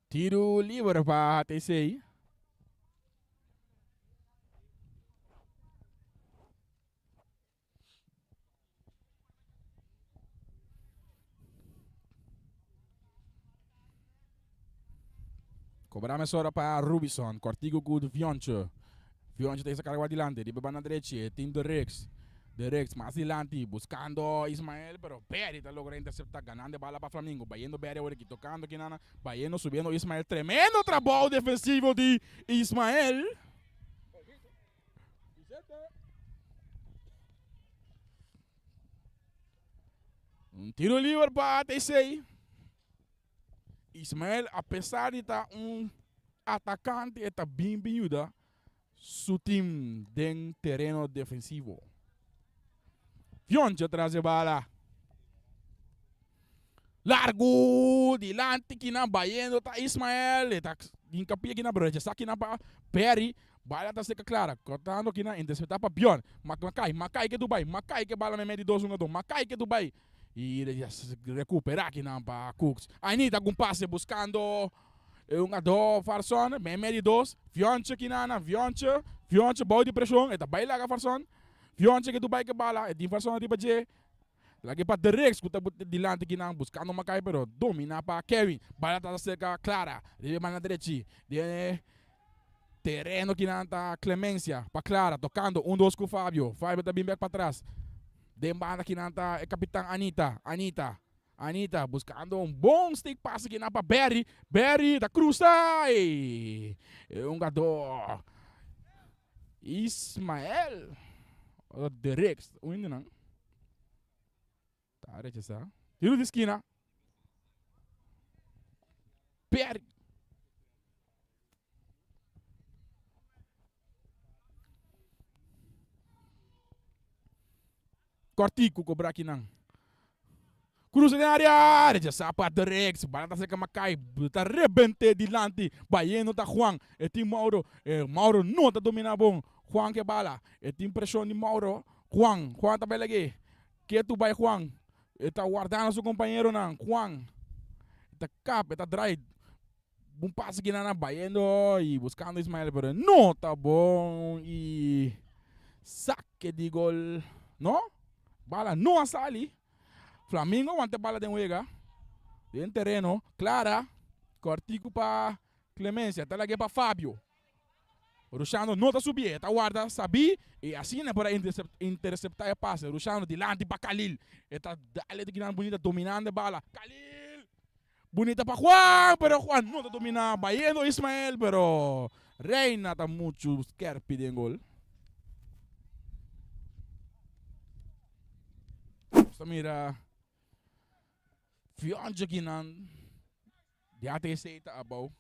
Tiro liber pa HTC. Cobra mesora pa Rubison. Cortico ku Vionche. Vionche ta sacar agua dilante. Riba banda derechi. Team de Rex. De Rex mas dilanti. Buscando Ismael. Pero Berry ta logra interceptar. Ganando bala pa Flamingo. Bayendo Berry awor aki. Tocando Kinana. Bayendo subiendo Ismael. Tremendo trabou defensivo di Ismael. Un tiro liber pa ATC. Ismael, a pesar di ta un atakante, e ta bin bin yuda su team den tereno defensivo. Fioncho tras e bala. Largu dilanti kinan bayendo ta Ismael. E ta hinkapia kinan pero rechasá kinan pa Perry. Bala ta seka Clara. Kortando kinan interceptá pa Bjorn. Makai, Makai ke Dubai. Makai ke bala meimei di dos hungadó. Makai ke Dubai. I rekuperá kinan pa Cooks. Anita ku un pase buskando e hungadó Farson. Meimei di dos. Fionche kinana. Fionche. Fionche bou di preshon. E ta bai laga Farson. Fionche ke Dubai ke bala. E tin Farson riba dje. Lag'e pa Dereks ku ta dilanti kinan buskando Makai pero domina pa Kevin. Bala ta serka Clara riba e banda drechi. Den e tereno kinan ta Clemencia pa Clara tokando un dos ku Fabio. Fabio ta bin bek patras. Den banda kinan ta e kapitan Anita. Anita. Anita buskando un bon steek pass kinan pa Berry. Berry ta krusa e hungadó Ismael ora Dereks un hende nan ta rechasá tiro di skina Perry Kòrtiku kobra kinan. Krusa den área, rechasá pa Dereks, bala ta serka Makai, ta rebent'é dilanti, bayendo ta Juan, e tin Mauro, e Mauro no ta dominá bon, Juan ke bala, e tin preshon di Mauro, Juan, Juan ta bai lag'é, ketu bai Juan, e ta wardando su kompañeronan, Juan ta kap, e ta drai, un pase kinan a bayendo y buscando Ismael pero no ta bon y saque di gol no bala no a sali Flamingo wanta bala den wega den tereno Clara cortico pa Clemencia ta lage pa Fabio Rushano no ta subi e ta warda sabi y asina por a intercepta e pase Rushano dilanti pa Khalil e ta dale di kinan bunita dominando e bala Khalil Bunita pa Juan, pero Juan no ta domina bayendo Ismael, pero Reina ta muchu skerpi den gol. Nos ta mira Fioncho kinan di ATC ta abou.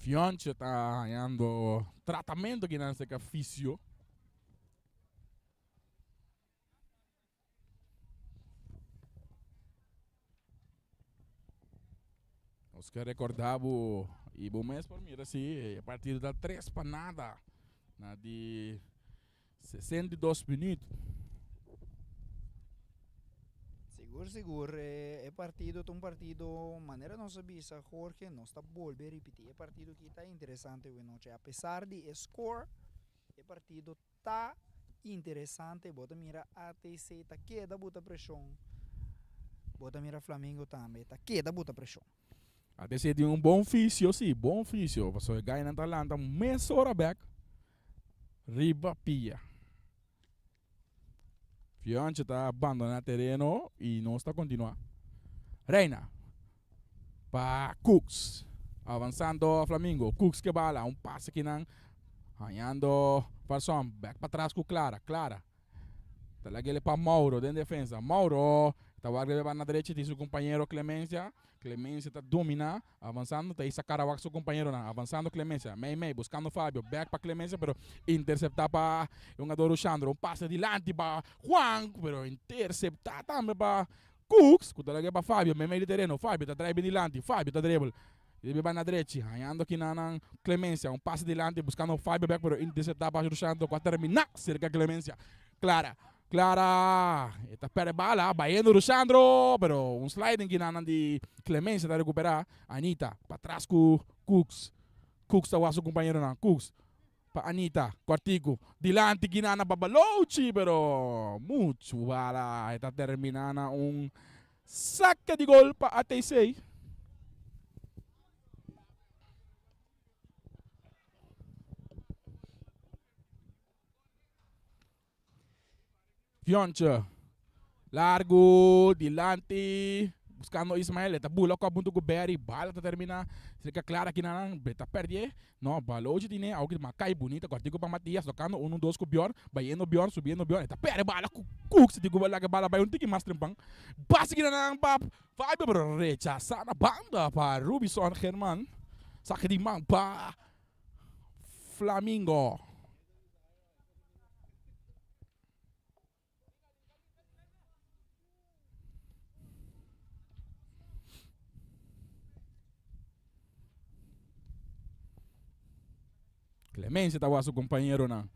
Fioncho ta hañando tratamento kinan cerca fisio. Nos ke recorda bo y bo mes por mira si e partido ta 3 pa nada na di 62 minuut. Sigur sigur e partido ta un partido manera nos a bisa Jorge nos ta bolbe ripiti e partido aki ta interesante awe nochi apesar di e score e partido Ta interesante bo ta mira ATC ta keda buta preshon bo ta mira Flamingo tambe ta keda buta preshon. ATC tin un bon fisio si, bon fisio pasobra e gainan ta lanta mesora bek riba pia. Fioncho ta bandona tereno y nos ta continua. Reina pa Cooks. Avansando Flamingo. Cooks ke bala. Un pase kinan. Hañando Farson. Back patras ku Clara. Clara. Ta lagele pa Mauro den defensa. Mauro. Ta wak riba e banda drechi tin su compañero Clemencia. Clemencia ta domina, avansando, ta hisa cara wak su compañeronan. Avansando Clemencia, mei mei, buscando Fabio, back pa Clemencia, pero intercepta pa e hungador Rushandro. Un pase dilanti pa Juan, pero intercepta tambe pa Cooks, cu ta lag'e pa Fabio, mei mei di tereno. Fabio ta drive dilanti, Fabio ta dribble riba e banda drechi, hañando kinanan Clemencia. Un pase dilanti buscando Fabio back, pero intercepta pa Rushandro, cu a termina cerca Clemencia. Clara. Clara e ta perde bala, bayendo Rushandro, pero un sliding kinanan di Clemencia ta recupera. Anita patras cu Cooks. Cooks ta wak su compañeronan. Cooks pa Anita, cortico, dilanti kinanan pa Balochi, pero mucho bala. E ta termina na un saque di gol pa ATC. Fionche largu dilanti buscando Ismael e ta bula kop hunto cu Berry bala ta termina cerca Clara kinanan be ta perdie no Balochi tine awo ki Makai bunita cortico pa Matias tocando uno dos cu Bjorn bayendo Bjorn subiendo Bjorn e ta perde bala cu Cooks di cu laga bala bay un tiki mas trempan pase kinanan pa Fabio pero rechasa na banda pa Rubison German saki di man pa Flamingo. Clemencia ta wak su compañeronan.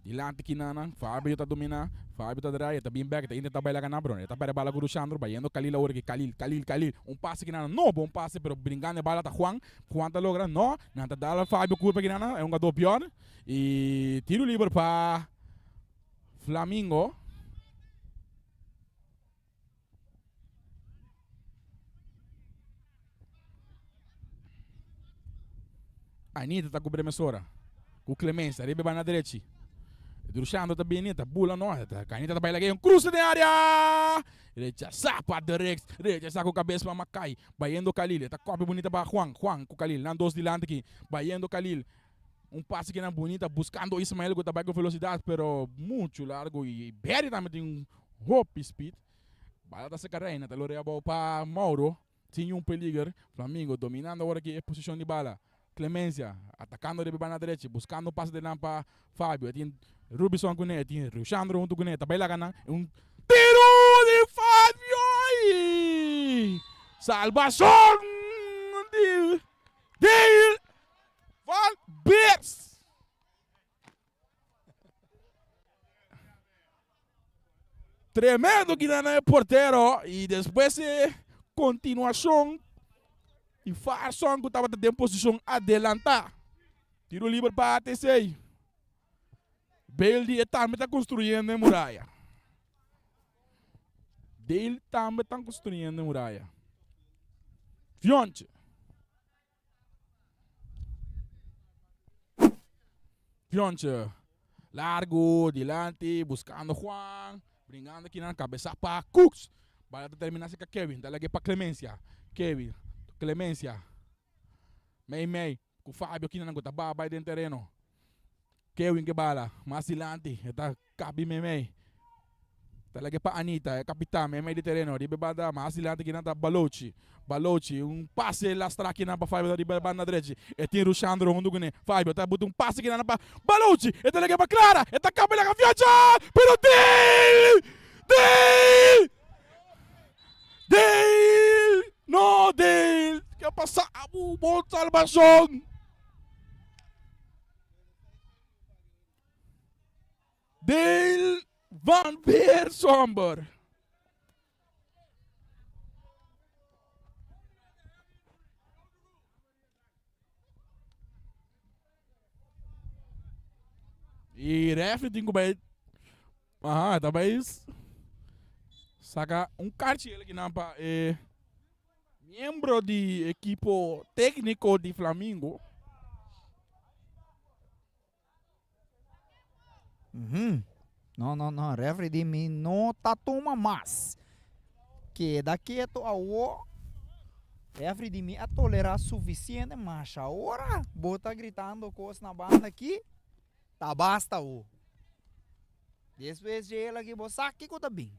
Dilanti kinanan, Fabio ta domina, Fabio ta draai, e ta bin bek, e ta intenta baila gana, pero e ta perde bala ku Rushandro, bayendo Khalil awor aki, Khalil, Khalil, Khalil, un pase kinanan, no bon pase, pero bringando e bala ta Juan, Juan ta logra, no, nan ta dal Fabio kurpa kinanan, e hungador Bjorn, y tiro liber pa Flamingo. Anita ta ku premesora ku Clemencia riba e banda drechi. Drushando ta bini, ta bula no. Anita ta baila un cruce den area. Rechasa pa De Rex, rechasa ku kabes pa Makai. Bayendo Khalil, ta kopi bunita pa Juan, Juan ku Khalil, nan dos dilanti aki. Bayendo Khalil, un pase kinan bunita buscando Ismael ku ta bai ku velocidad pero mucho largo y Berry tambe tin un hopi speed. Bala ta seca Reina, ta lorea abou pa Mauro. Sin niun peliger, Flamingo dominando awor aki e posicion di bala. Clemencia atacando riba e banda drechi, buscando un pase delan pa Fabio. E tin Rubison cune, e tin Rushandro hunto cune. Ta bay laga nan un tiro di Fabio y salvacion di Dale van Beers. Tremendo kita na e portero y despues e continuacion di Farson cu tabata den posicion adelanta. Tiro liber pa ATC. Bailey e tambe ta construyendo e muraya. Dale tambe ta construyendo e muraya. Fionche. Pionche largo dilanti buscando Juan bringando kinan cabeza pa Cooks bala ta termina cerca Kevin ta lag'e pa Clemencia Kevin Clemencia mei mei cu Fabio kinan cu ta ba bay den tereno Kevin ke bala mas dilanti e ta kabi meimei ta lag'e pa Anita e kapitan meimei di tereno riba e banda mas dilanti kinan ta Balochi Balochi un pase lastra kinan pa Fabio ta riba e banda drechi e tin Rushandro huntu kuné Fabio ta buta un pase kinan pa Balochi e ta lag'e pa Clara e ta kaba laga fiacha pero Dale Dale Dale no Dale ke pasa abu bon salbashon. Dale van Beersomber. Y refri tin ku bai aha ta bai saka un karchi el kinan pa e Miembro di ekipo tékniko di Flamingo. No, no, no. Referee di mi no ta tuma mas. Keda keto awo. Referee di mi a tolera suficiente, mas ahora bo ta gritando cos na banda aki, ta basta awo. Despues dje el aki bo sa kico ta bin.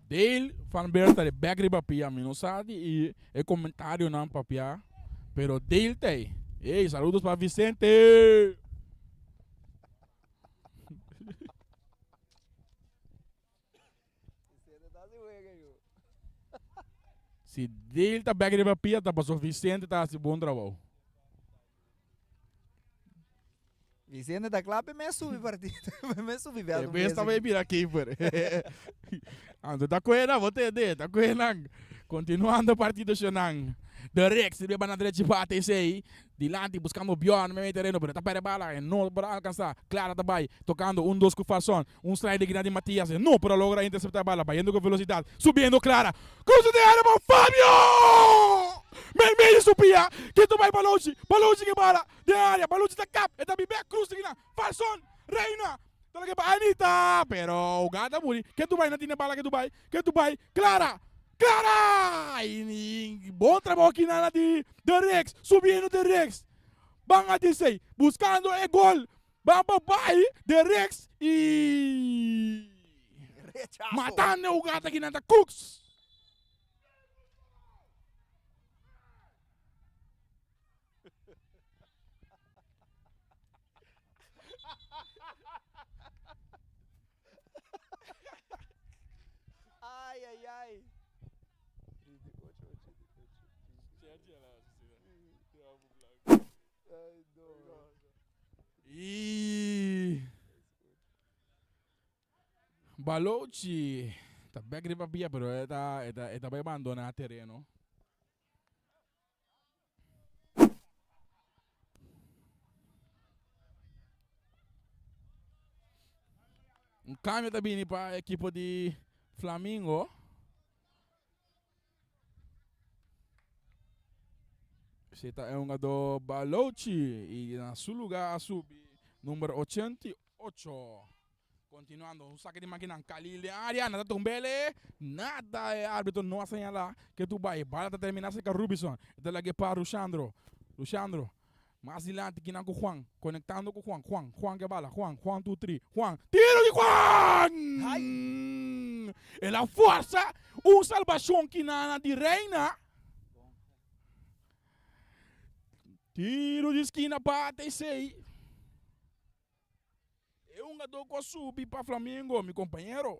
Dale van Berta de bek riba pia mi no sa di e comentarionan papia pero Dale ta ey. Ey saludos pa Vicente. Si Dale ta bek riba pia ta paso Vicente ta hasi bon trabou. Vicente ta kla pe mes subi partido, pe mes subi veld E un bes bes ta bay aki. bira keeper. Anto ta kuena, bo tende, ta kuenan. Continuando partido shonan. De Rex riba banda drechi pa ATC. Dilanti buscando Bjorn meimei tereno, pero ta perde bala e no por a alcansa. Clara ta bay, tocando un dos cu Farson. Un slide gina di Matias, e no por a logra intercepta bala, bayendo cu velocidad. Subiendo Clara. Cruza den area pa Fabio! Meimei di su pia. Kito bay Balochi. Balochi ke bala den area. Balochi ta kap. E ta bibé. Cruza gina. Farson. Reina. Ta loke pa Anita. Pero Uganda a muri. Ke Dubai na tine bala ke Dubai. Ke Dubai. Clara. Clara! Y bon trabao kinana di De Rex. Subiendo De Rex. Ban a disey. Buscando e gol. Ban pa bai De Rex y Rechazo. matando e hugada kinan ta Cooks. Ay, ay, ay. Y Balochi ta bek riba pia pero e ta e ta e ta bai bandona tereno. Un cambio ta bini pa ekipo di Flamingo. Si ta e hungador Balochi y na su lugar a subi number 88. Continuando, un saque di makinan Khalil den area, nada tumbele, nada e arbitro no a señala ke tu bai. Bala ta termina cerca Rubison, e ta lage pa Rushandro. Rushandro, mas dilanti kinan ku Juan, conectando ku Juan, Juan, Juan ke bala, Juan, Juan 2 3, Juan, tiro di Juan! El a forsa un salbacion kinana di Reina. Tiro di skina pa ATC. E hungador ku a subi pa Flamengo, mi kompañero.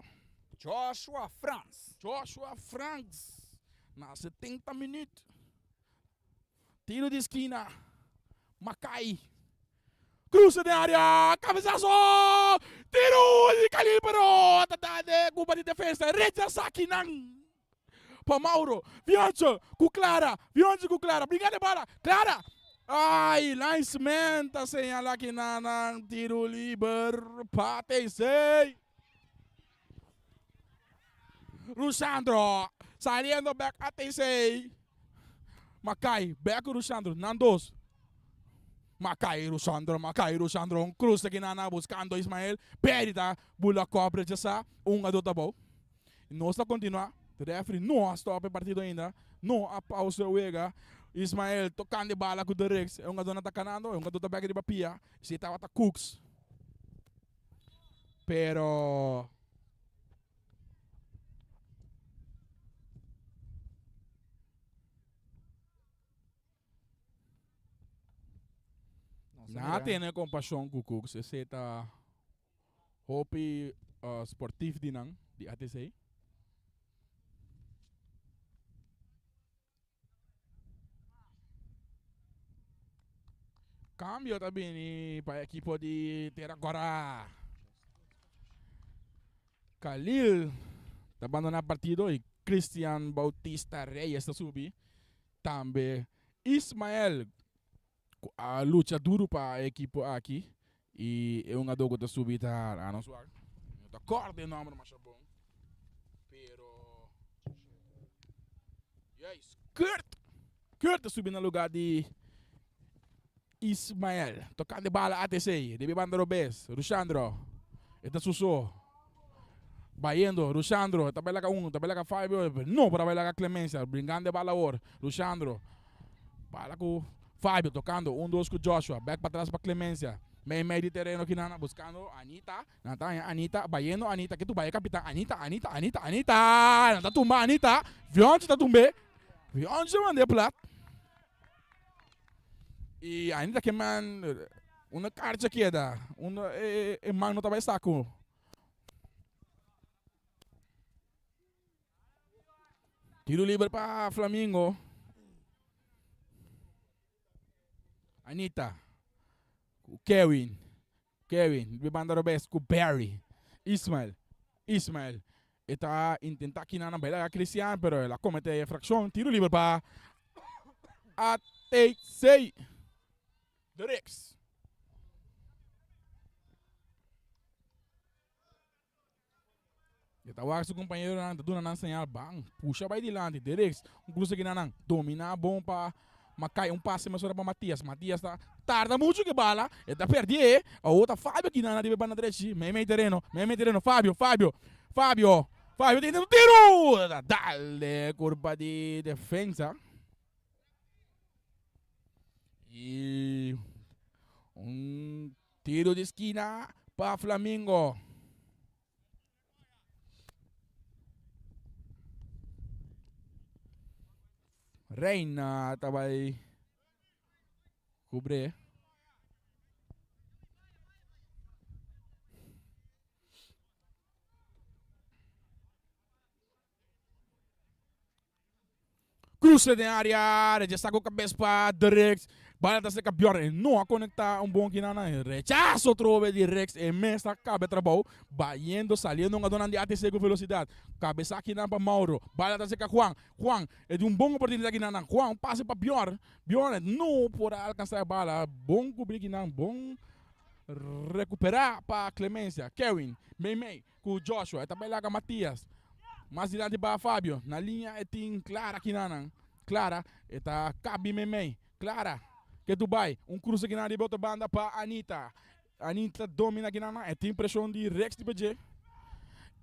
Joshua Frans. Joshua Frans na 70 minuut. Tiro di skina. Makai. Cruza den area. Cabezazo! Tiro di Khalil pero ta da de culpa di defensa. Rechasa kinan. Pa Mauro. Vioncho ku Clara. Vioncho ku Clara. Bringa de bala. Clara. Ai, linesman ta señala ki nan tiro liber pa TC. Rusandro saliendo back a TC. Makai back ku Rusandro. Nan dos. Makai Rusandro, Makai Rusandro. Un cruce ki nan buscando Ismael. Perry ta bula kop rechasa. Un a do ta bou. Nos ta continua. Referee no a stop e partido ainda. No a pausa e wega. Ismael tocando e bala cu Derix. E hungadornan ta canando. E hungador ta bek riba pia. Si tabata Cooks. Pero. Nan a tene compasion cu Cooks. Esey ta hopi sportief di nan, di ATC. Cambio ta bini pa ekipo di Tera Gora. Khalil ta bandona partido y Christian Bautista Reyes ta subi. Tambe Ismael cu a lucha duro pa e ekipo aki y e hungador cu ta subi ta Arno Zwart. No ta corda e nomber masha bon, pero juist Kurt, Kurt ta subi na lugar di Ismael. Tocando e bala ATC, debe banda robes, Rushandro, e ta suso. Bayendo, Rushandro, ta bay laga un, ta bay laga Fabio, no por a bay laga Clemencia, bringando e bala awor, Rushandro, bala cu Fabio tocando, un dos cu Joshua, back patras pa Clemencia. Mei mei di tereno kinan buscando Anita. Nan ta haña Anita, bayendo Anita, ke tu bai e kapitan Anita, Anita, Anita, Anita! Nan ta tumba Anita, Vionchi ta tumb'é, Vionchi ta mand'é plat. I Anita ke man unda karchi a keda, unda e man no ta bai saku. Tiro liber pa Flamingo. Anita, Kevin. Kevin, di banda robes ku Barry. Ismael, Ismael. E ta intenta kina na baila Christian, pero el a komete e frakshon. Tiro liber pa ATC. De Rex. E ta wak su kompañeronan, ta duna nan señal, ban, pusha bai dilanti, Dereks, un krusa kina nan, dominá bon pa Makai, un pase mesora pa Matias, Matias ta tarda muchu ku e bala, e ta pèrdí, awor ta Fabio kina nan riba e banda drechi, mei mei tereno, mei mei tereno, Fabio, Fabio, Fabio, Fabio ta intenta un tiru, ta dal den e kurpa di defensa. I un Tiro di skina pa Flamingo. Reina ta bai kubre. Cruce den area, rechasa cu cabes pa Derrick. Bala ta cerca Bjorn, e no a conecta un bon kinana. Rechazo trobe di Rex, e mes ta cabe trabou. Bayendo, saliendo un adonan di ATC cu velocidad. Cabesa kinan pa Mauro. Bala ta cerca Juan. Juan, e di un bon oportunidad kinana. Juan, pase pa Bjorn. Bjorn no por a alcansa e bala. Bon cubri kinan, bon recupera pa Clemencia. Kevin, meimei. Ku Joshua, e ta bai laga Matias. Mas dilanti ba Fabio. Na liña e tin Clara kinanan. Clara, e ta kabi meimei. Clara, ke tu bai. Un kruse kinan riba otro banda pa Anita. Anita domina kinanan. E tin preshon di Rex riba dje.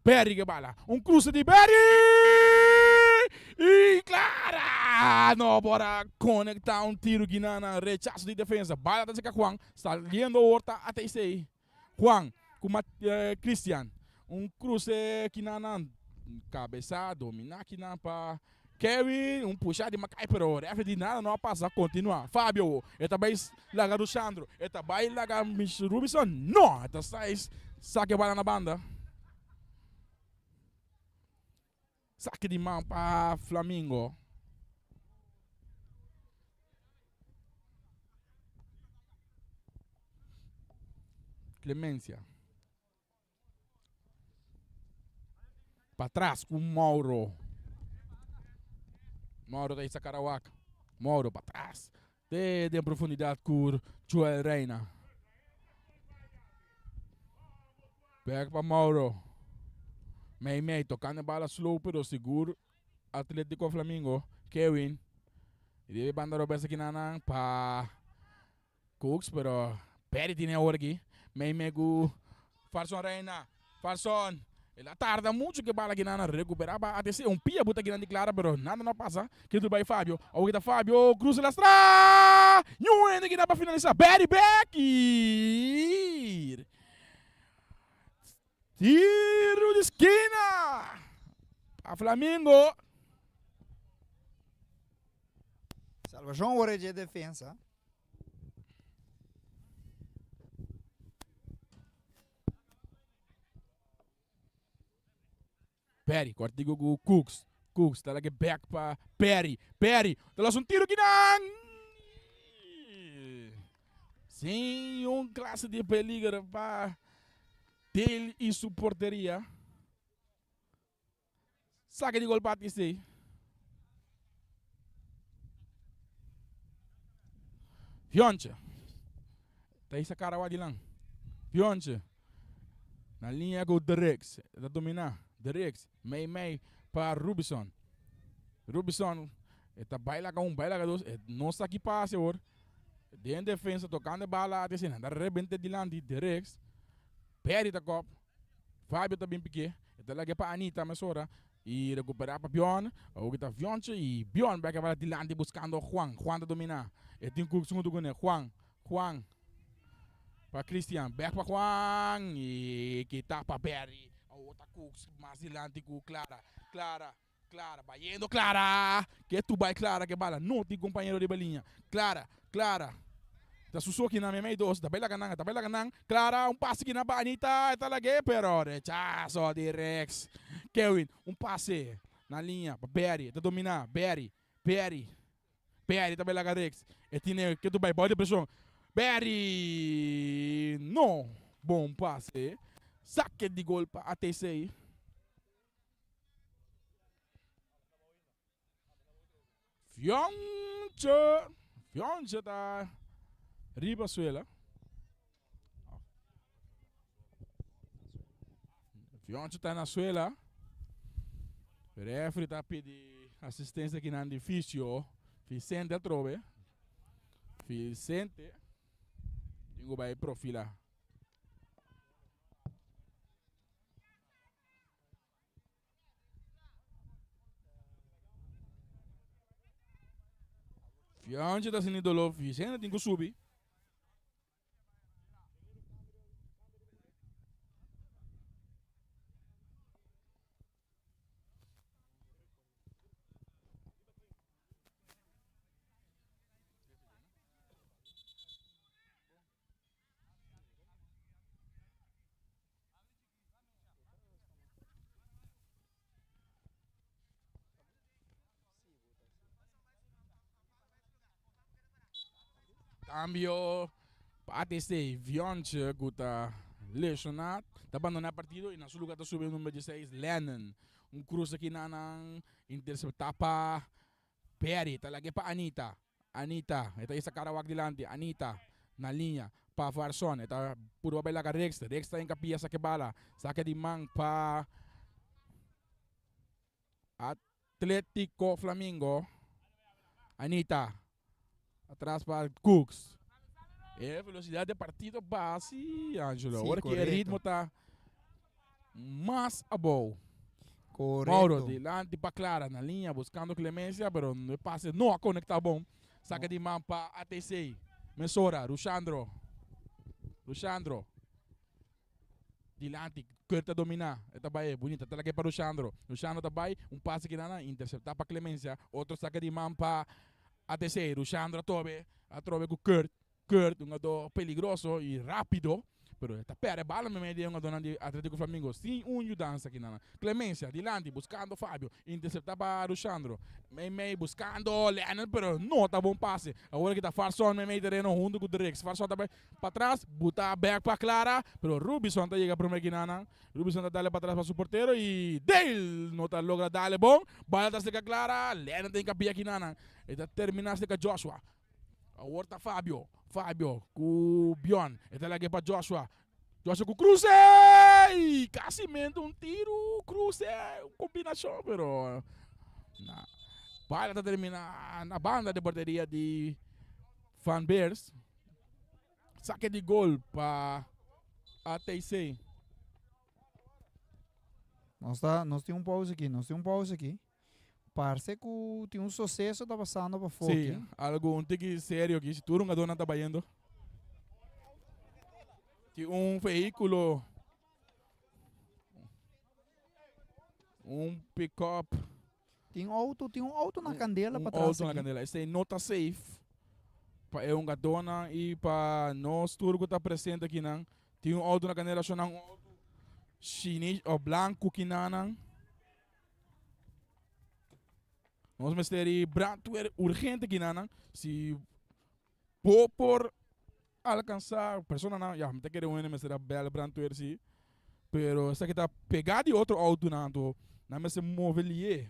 Berry ke bala. Un kruse di Berry! I Clara no por a konektá un tiru kinanan. Rechaso di defensa. Bala ta seka Juan. Saliendo awor ta ATC. Juan ku Christian. Un kruse kinanan kabesa domina kinan pa Kevin. Un pusha di Makai pero referee di nada no a pasa. Kontinua Fabio e ta bai laga Rushandro. E ta bai laga Rubison. No! E ta sai sake bala na banda. Sake di man pa Flamingo. Clemencia. Patras ku Mauro. Mauro ta isa Karawak. Mauro patras. Te den profundidad ku Joel Reina. Bek pa Mauro. Mei mei tocando bala slow pero sigur Atletico Flamingo. Kewin. Debe banda Roberts aki nan pa Cooks pero Perry tiene awor aki. Mei mei ku Farson Reina. Farson. El a tarda mucho ke bala kinan recupera pa ATC. Un pia buta kinan di Clara pero nada no pasa. Kitu bai Fabio. Awor kita Fabio cruza lastra. Niun hende kinan pa finalisa. Barry Becker. Tiro di skina pa Flamingo. Salvacion ora dje defensa. Perry, kortigo ku Cooks. Cooks ta lage back pa Perry. Perry ta los un tiro kinan. Sin un klase di peligro pa Dale y su porteria. Sake di gol pa ATC. Fionche. Ta hisa cara wak dilan. Fionche. Na linea ku Derix. Ta domina. Derix. Mei mei pa Rubison. Rubison. E ta baila ka un, baila ka dos. E no sa ki pase hoor. Den defensa tocando e bala ATC. Nan ta rebente dilanti. Derix. Perry ta kop. Fabio ta bin piké, e ta lag'é pa Anita mesora i rekuperá pa Bjorn. Awor ki ta Fionche i Bjorn bèk a bala dilanti buskando Juan. Juan ta dominá. E tin ku huntu kuné. Juan, Juan. Pa Christian, bek pa Juan y kita pa Berry. Awor ta Cooks mas dilanti cu Clara. Clara, Clara, bayendo Clara! Ke tu bay Clara ke bala no tin compañero riba liña. Clara, Clara. Ta su so kinan mei dos, ta bay laga nan, ta bay laga nan. Clara, un pase kinan pa Anita, e ta lag'e pero rechazo di Rex. Kewin, un pase na liña pa Berry, e ta domina, Berry, Berry. Berry ta bay laga Rex. E tine ke tu bay bou di presion. Berry! No! Bon pase. Sake di gol pa ATC. Fionche! Fionche ta riba suela. Fioncho ta na suela. Refri ta pidi asistencia aki nan di fisio. Vicente atrobe. Vicente. Tin ku bai profila. Fioncho ta sinti dolor. Vicente tin ku subi. Cambio pa ATC, Vionche cu ta lesiona ta bandona e partido y na su lugar ta subi e number 16 Lennon. Un cruz aki na nan intercepta pa Perry, ta lag'e pa Anita. Anita, e ta hisa cara wak dilanti. Anita, na liña pa Varson. E ta purba bay laga Rex. Rex ta hinca pia sake bala. Sake di man pa Atletico Flamingo. Anita, atras pa Cooks. E velocidad de partido basi, Angelo. Sí, Ora que e correcto. ritmo ta mas abou. Correcto. Mauro dilanti pa Clara na liña buscando Clemencia, pero e pase no a conecta bon. Saca di man pa ATC. Mesora, Rushandro. Rushandro. Dilanti, Kurt ta domina. E ta bai bunita. Ta lag'e pa Rushandro. Rushandro ta bai, un pase kinan intercepta pa Clemencia. Otro saca di man pa ATC. Rushandro atrobe, atrobe cu Kurt. Kurt, un hungador peligroso y rapido, pero e ta perde bala meimei di e hungadornan di Atletico Flamingo sin un yudansa kinan. Clemencia dilanti buscando Fabio, intercepta pa Rushandro. Meimei buscando Lennon, pero no ta bon pase. Awor aki ta Farson meimei tereno hunto cu Drix. Farson ta bay patras, buta bek pa Clara, pero Rubison ta yega prome kinanan. Rubison ta dale patras pa su portero y Dale no ta logra dale bon. Bala ta cerca Clara, Lennon ta hincapia kinanan. E ta termina cerca Joshua. Awor ta Fabio. Fabio ku Bjorn. E ta lag'é pa Joshua. Joshua ku kruse! Kasi mente un tiru, kruse, un kombinashon, pero na bala ta termina na banda di porteria di Van Beers. Sake di gol pa ATC. Nos ta, nos tin un pausa aki, nos tin un pausa aki. Parse ku tin un suseso ta pasando pafó Sí, aki. algo un tiki serio aki, si tur hungadónan ta bayendo. Tin un vehíkulo, un pick-up. Tin outo, tin un outo na kandela Un patras outo na aki. kandela. Esei no ta safe pa e hungadónan i pa nos tur ku ta presente akinan. Tin un outo na kandela, shonnan un outo shini o blanku kinanan. Nos mester di brandweer urgente kinanan. Si bo por alcansa personanan, ya, mi ta kere un hende mester a bel brandweer si. Pero esaki ta pega di otro autonan, anto nan mester move lié.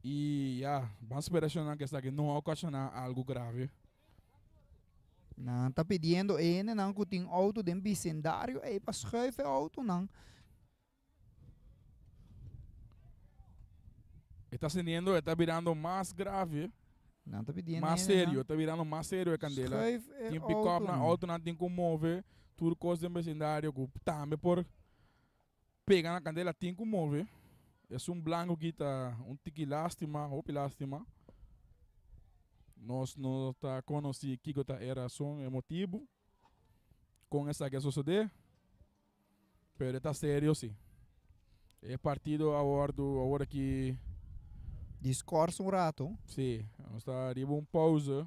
Y ya, ban spera shonnan ke esaki no a ocasiona algo grave. Nan ta pidiendo e hendenan ku tin auto den bisindario ei pa schuif e autonan. E ta sintiendo, e ta birando mas grave. Nan ta pidiendo Mas hende serio, e ta birando mas serio e candela. Schuif e Tin pick-up nan, autonan. autonan tin cu move, tur cos den vecindario cu tambe por pega na candela tin cu move. Esun blanco aki ta un tiki lastima, hopi lastima. Nos no ta conoci kico ta e razon, e motibo. Kon esaki a sosodé, pero e ta serio si. E partido a wòrdu awor aki. Diskòrs un rato. Si, nos ta riba un pauze.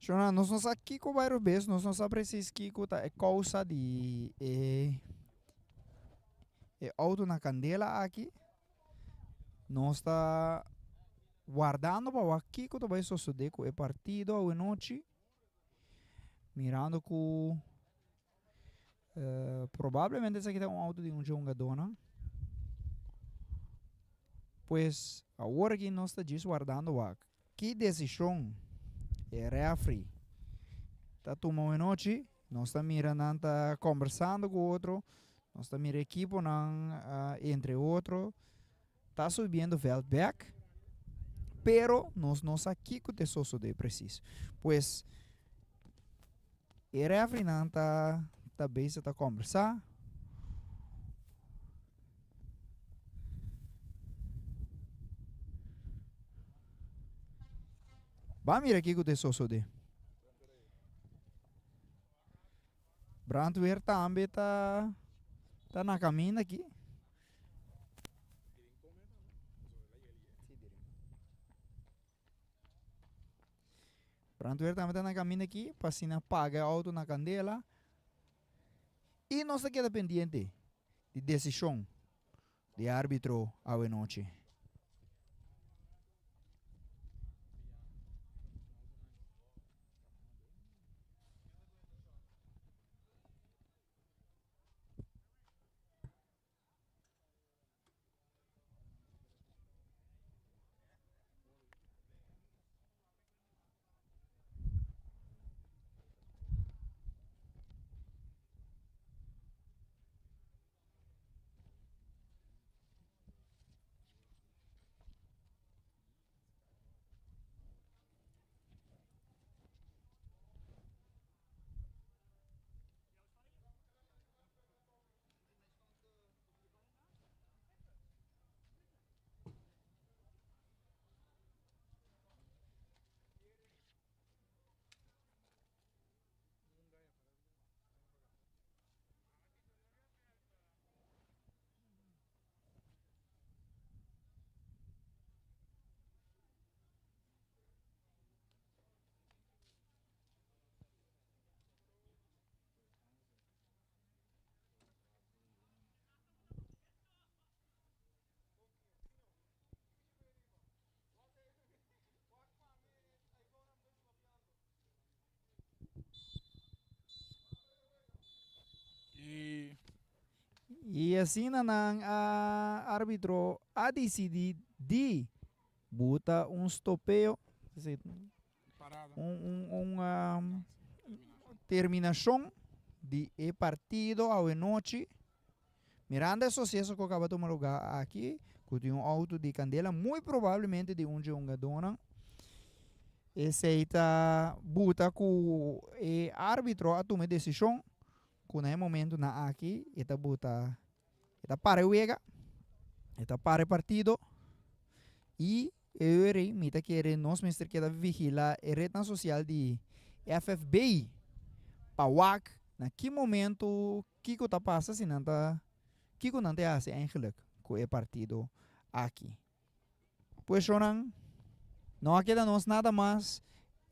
Shona, nos no sa kiko bai robes, nos no sa precies kiko ta e kousa di e e outo na kandela aki. Nos ta wardando pa wak kiko ta bai sosode ku e partido awenochi, mirando ku Probablemente esaki ta un auto di un djongadónan. Pues awor aki nos ta djis wardando wak ki desishon e refri ta tuma awenochi. Nos ta mira nan ta kombersando ku otro, nos ta mira ekiponan entre otro ta subiendo vèlt bèk, pero nos no sa kiko ta e sosodé presis. Pues e refrinan ta ta bezig ta kombersá. Ban mira kiko ta e sosodé. Brandweer tambe ta ta na kaminda aki. Brandweer tambe ta na kaminda aki pa asina paga e outo na kandela. I nos ta keda pendiente di desishon di arbitro awe nochi. Y Y asina nan a arbitro a dicidi di buta un stopeo. Un, un, un terminashon di e partido awe nochi. Mirando e suseso ku a kaba tuma lugá aki, ku tin un outo di kandela, muy probablemente di un dje hungadónan. Esei ta buta ku e árbitro a tuma e desishon ku na e momentunan aki e ta buta, e ta para e wega, e ta para e partido i e ora ei mi ta kere nos mester keda vigilá e retnan sosial di FFB pa wak na ki momento. Kiko ta pasa si nan ta kiko nan ta hasi eigenlijk ku e partido aki? Pues shownan, no a keda nos nada mas.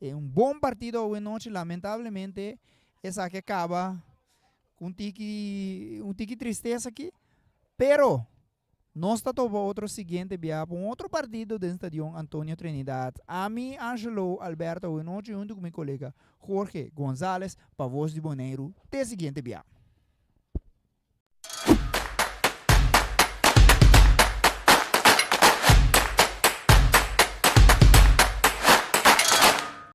E un bon partido awe nochi, lamentablemente esaki a kaba ku un tiki un tiki tristesa aki, pero nos ta topa otro siguiente bia pa un otro partido den Stadion Antonio Trinidad. Ami, Angelo Alberto, awe nochi huntu ku mi kolega Jorge Gonzalez pa Voz di Boneiru. Te siguiente bia.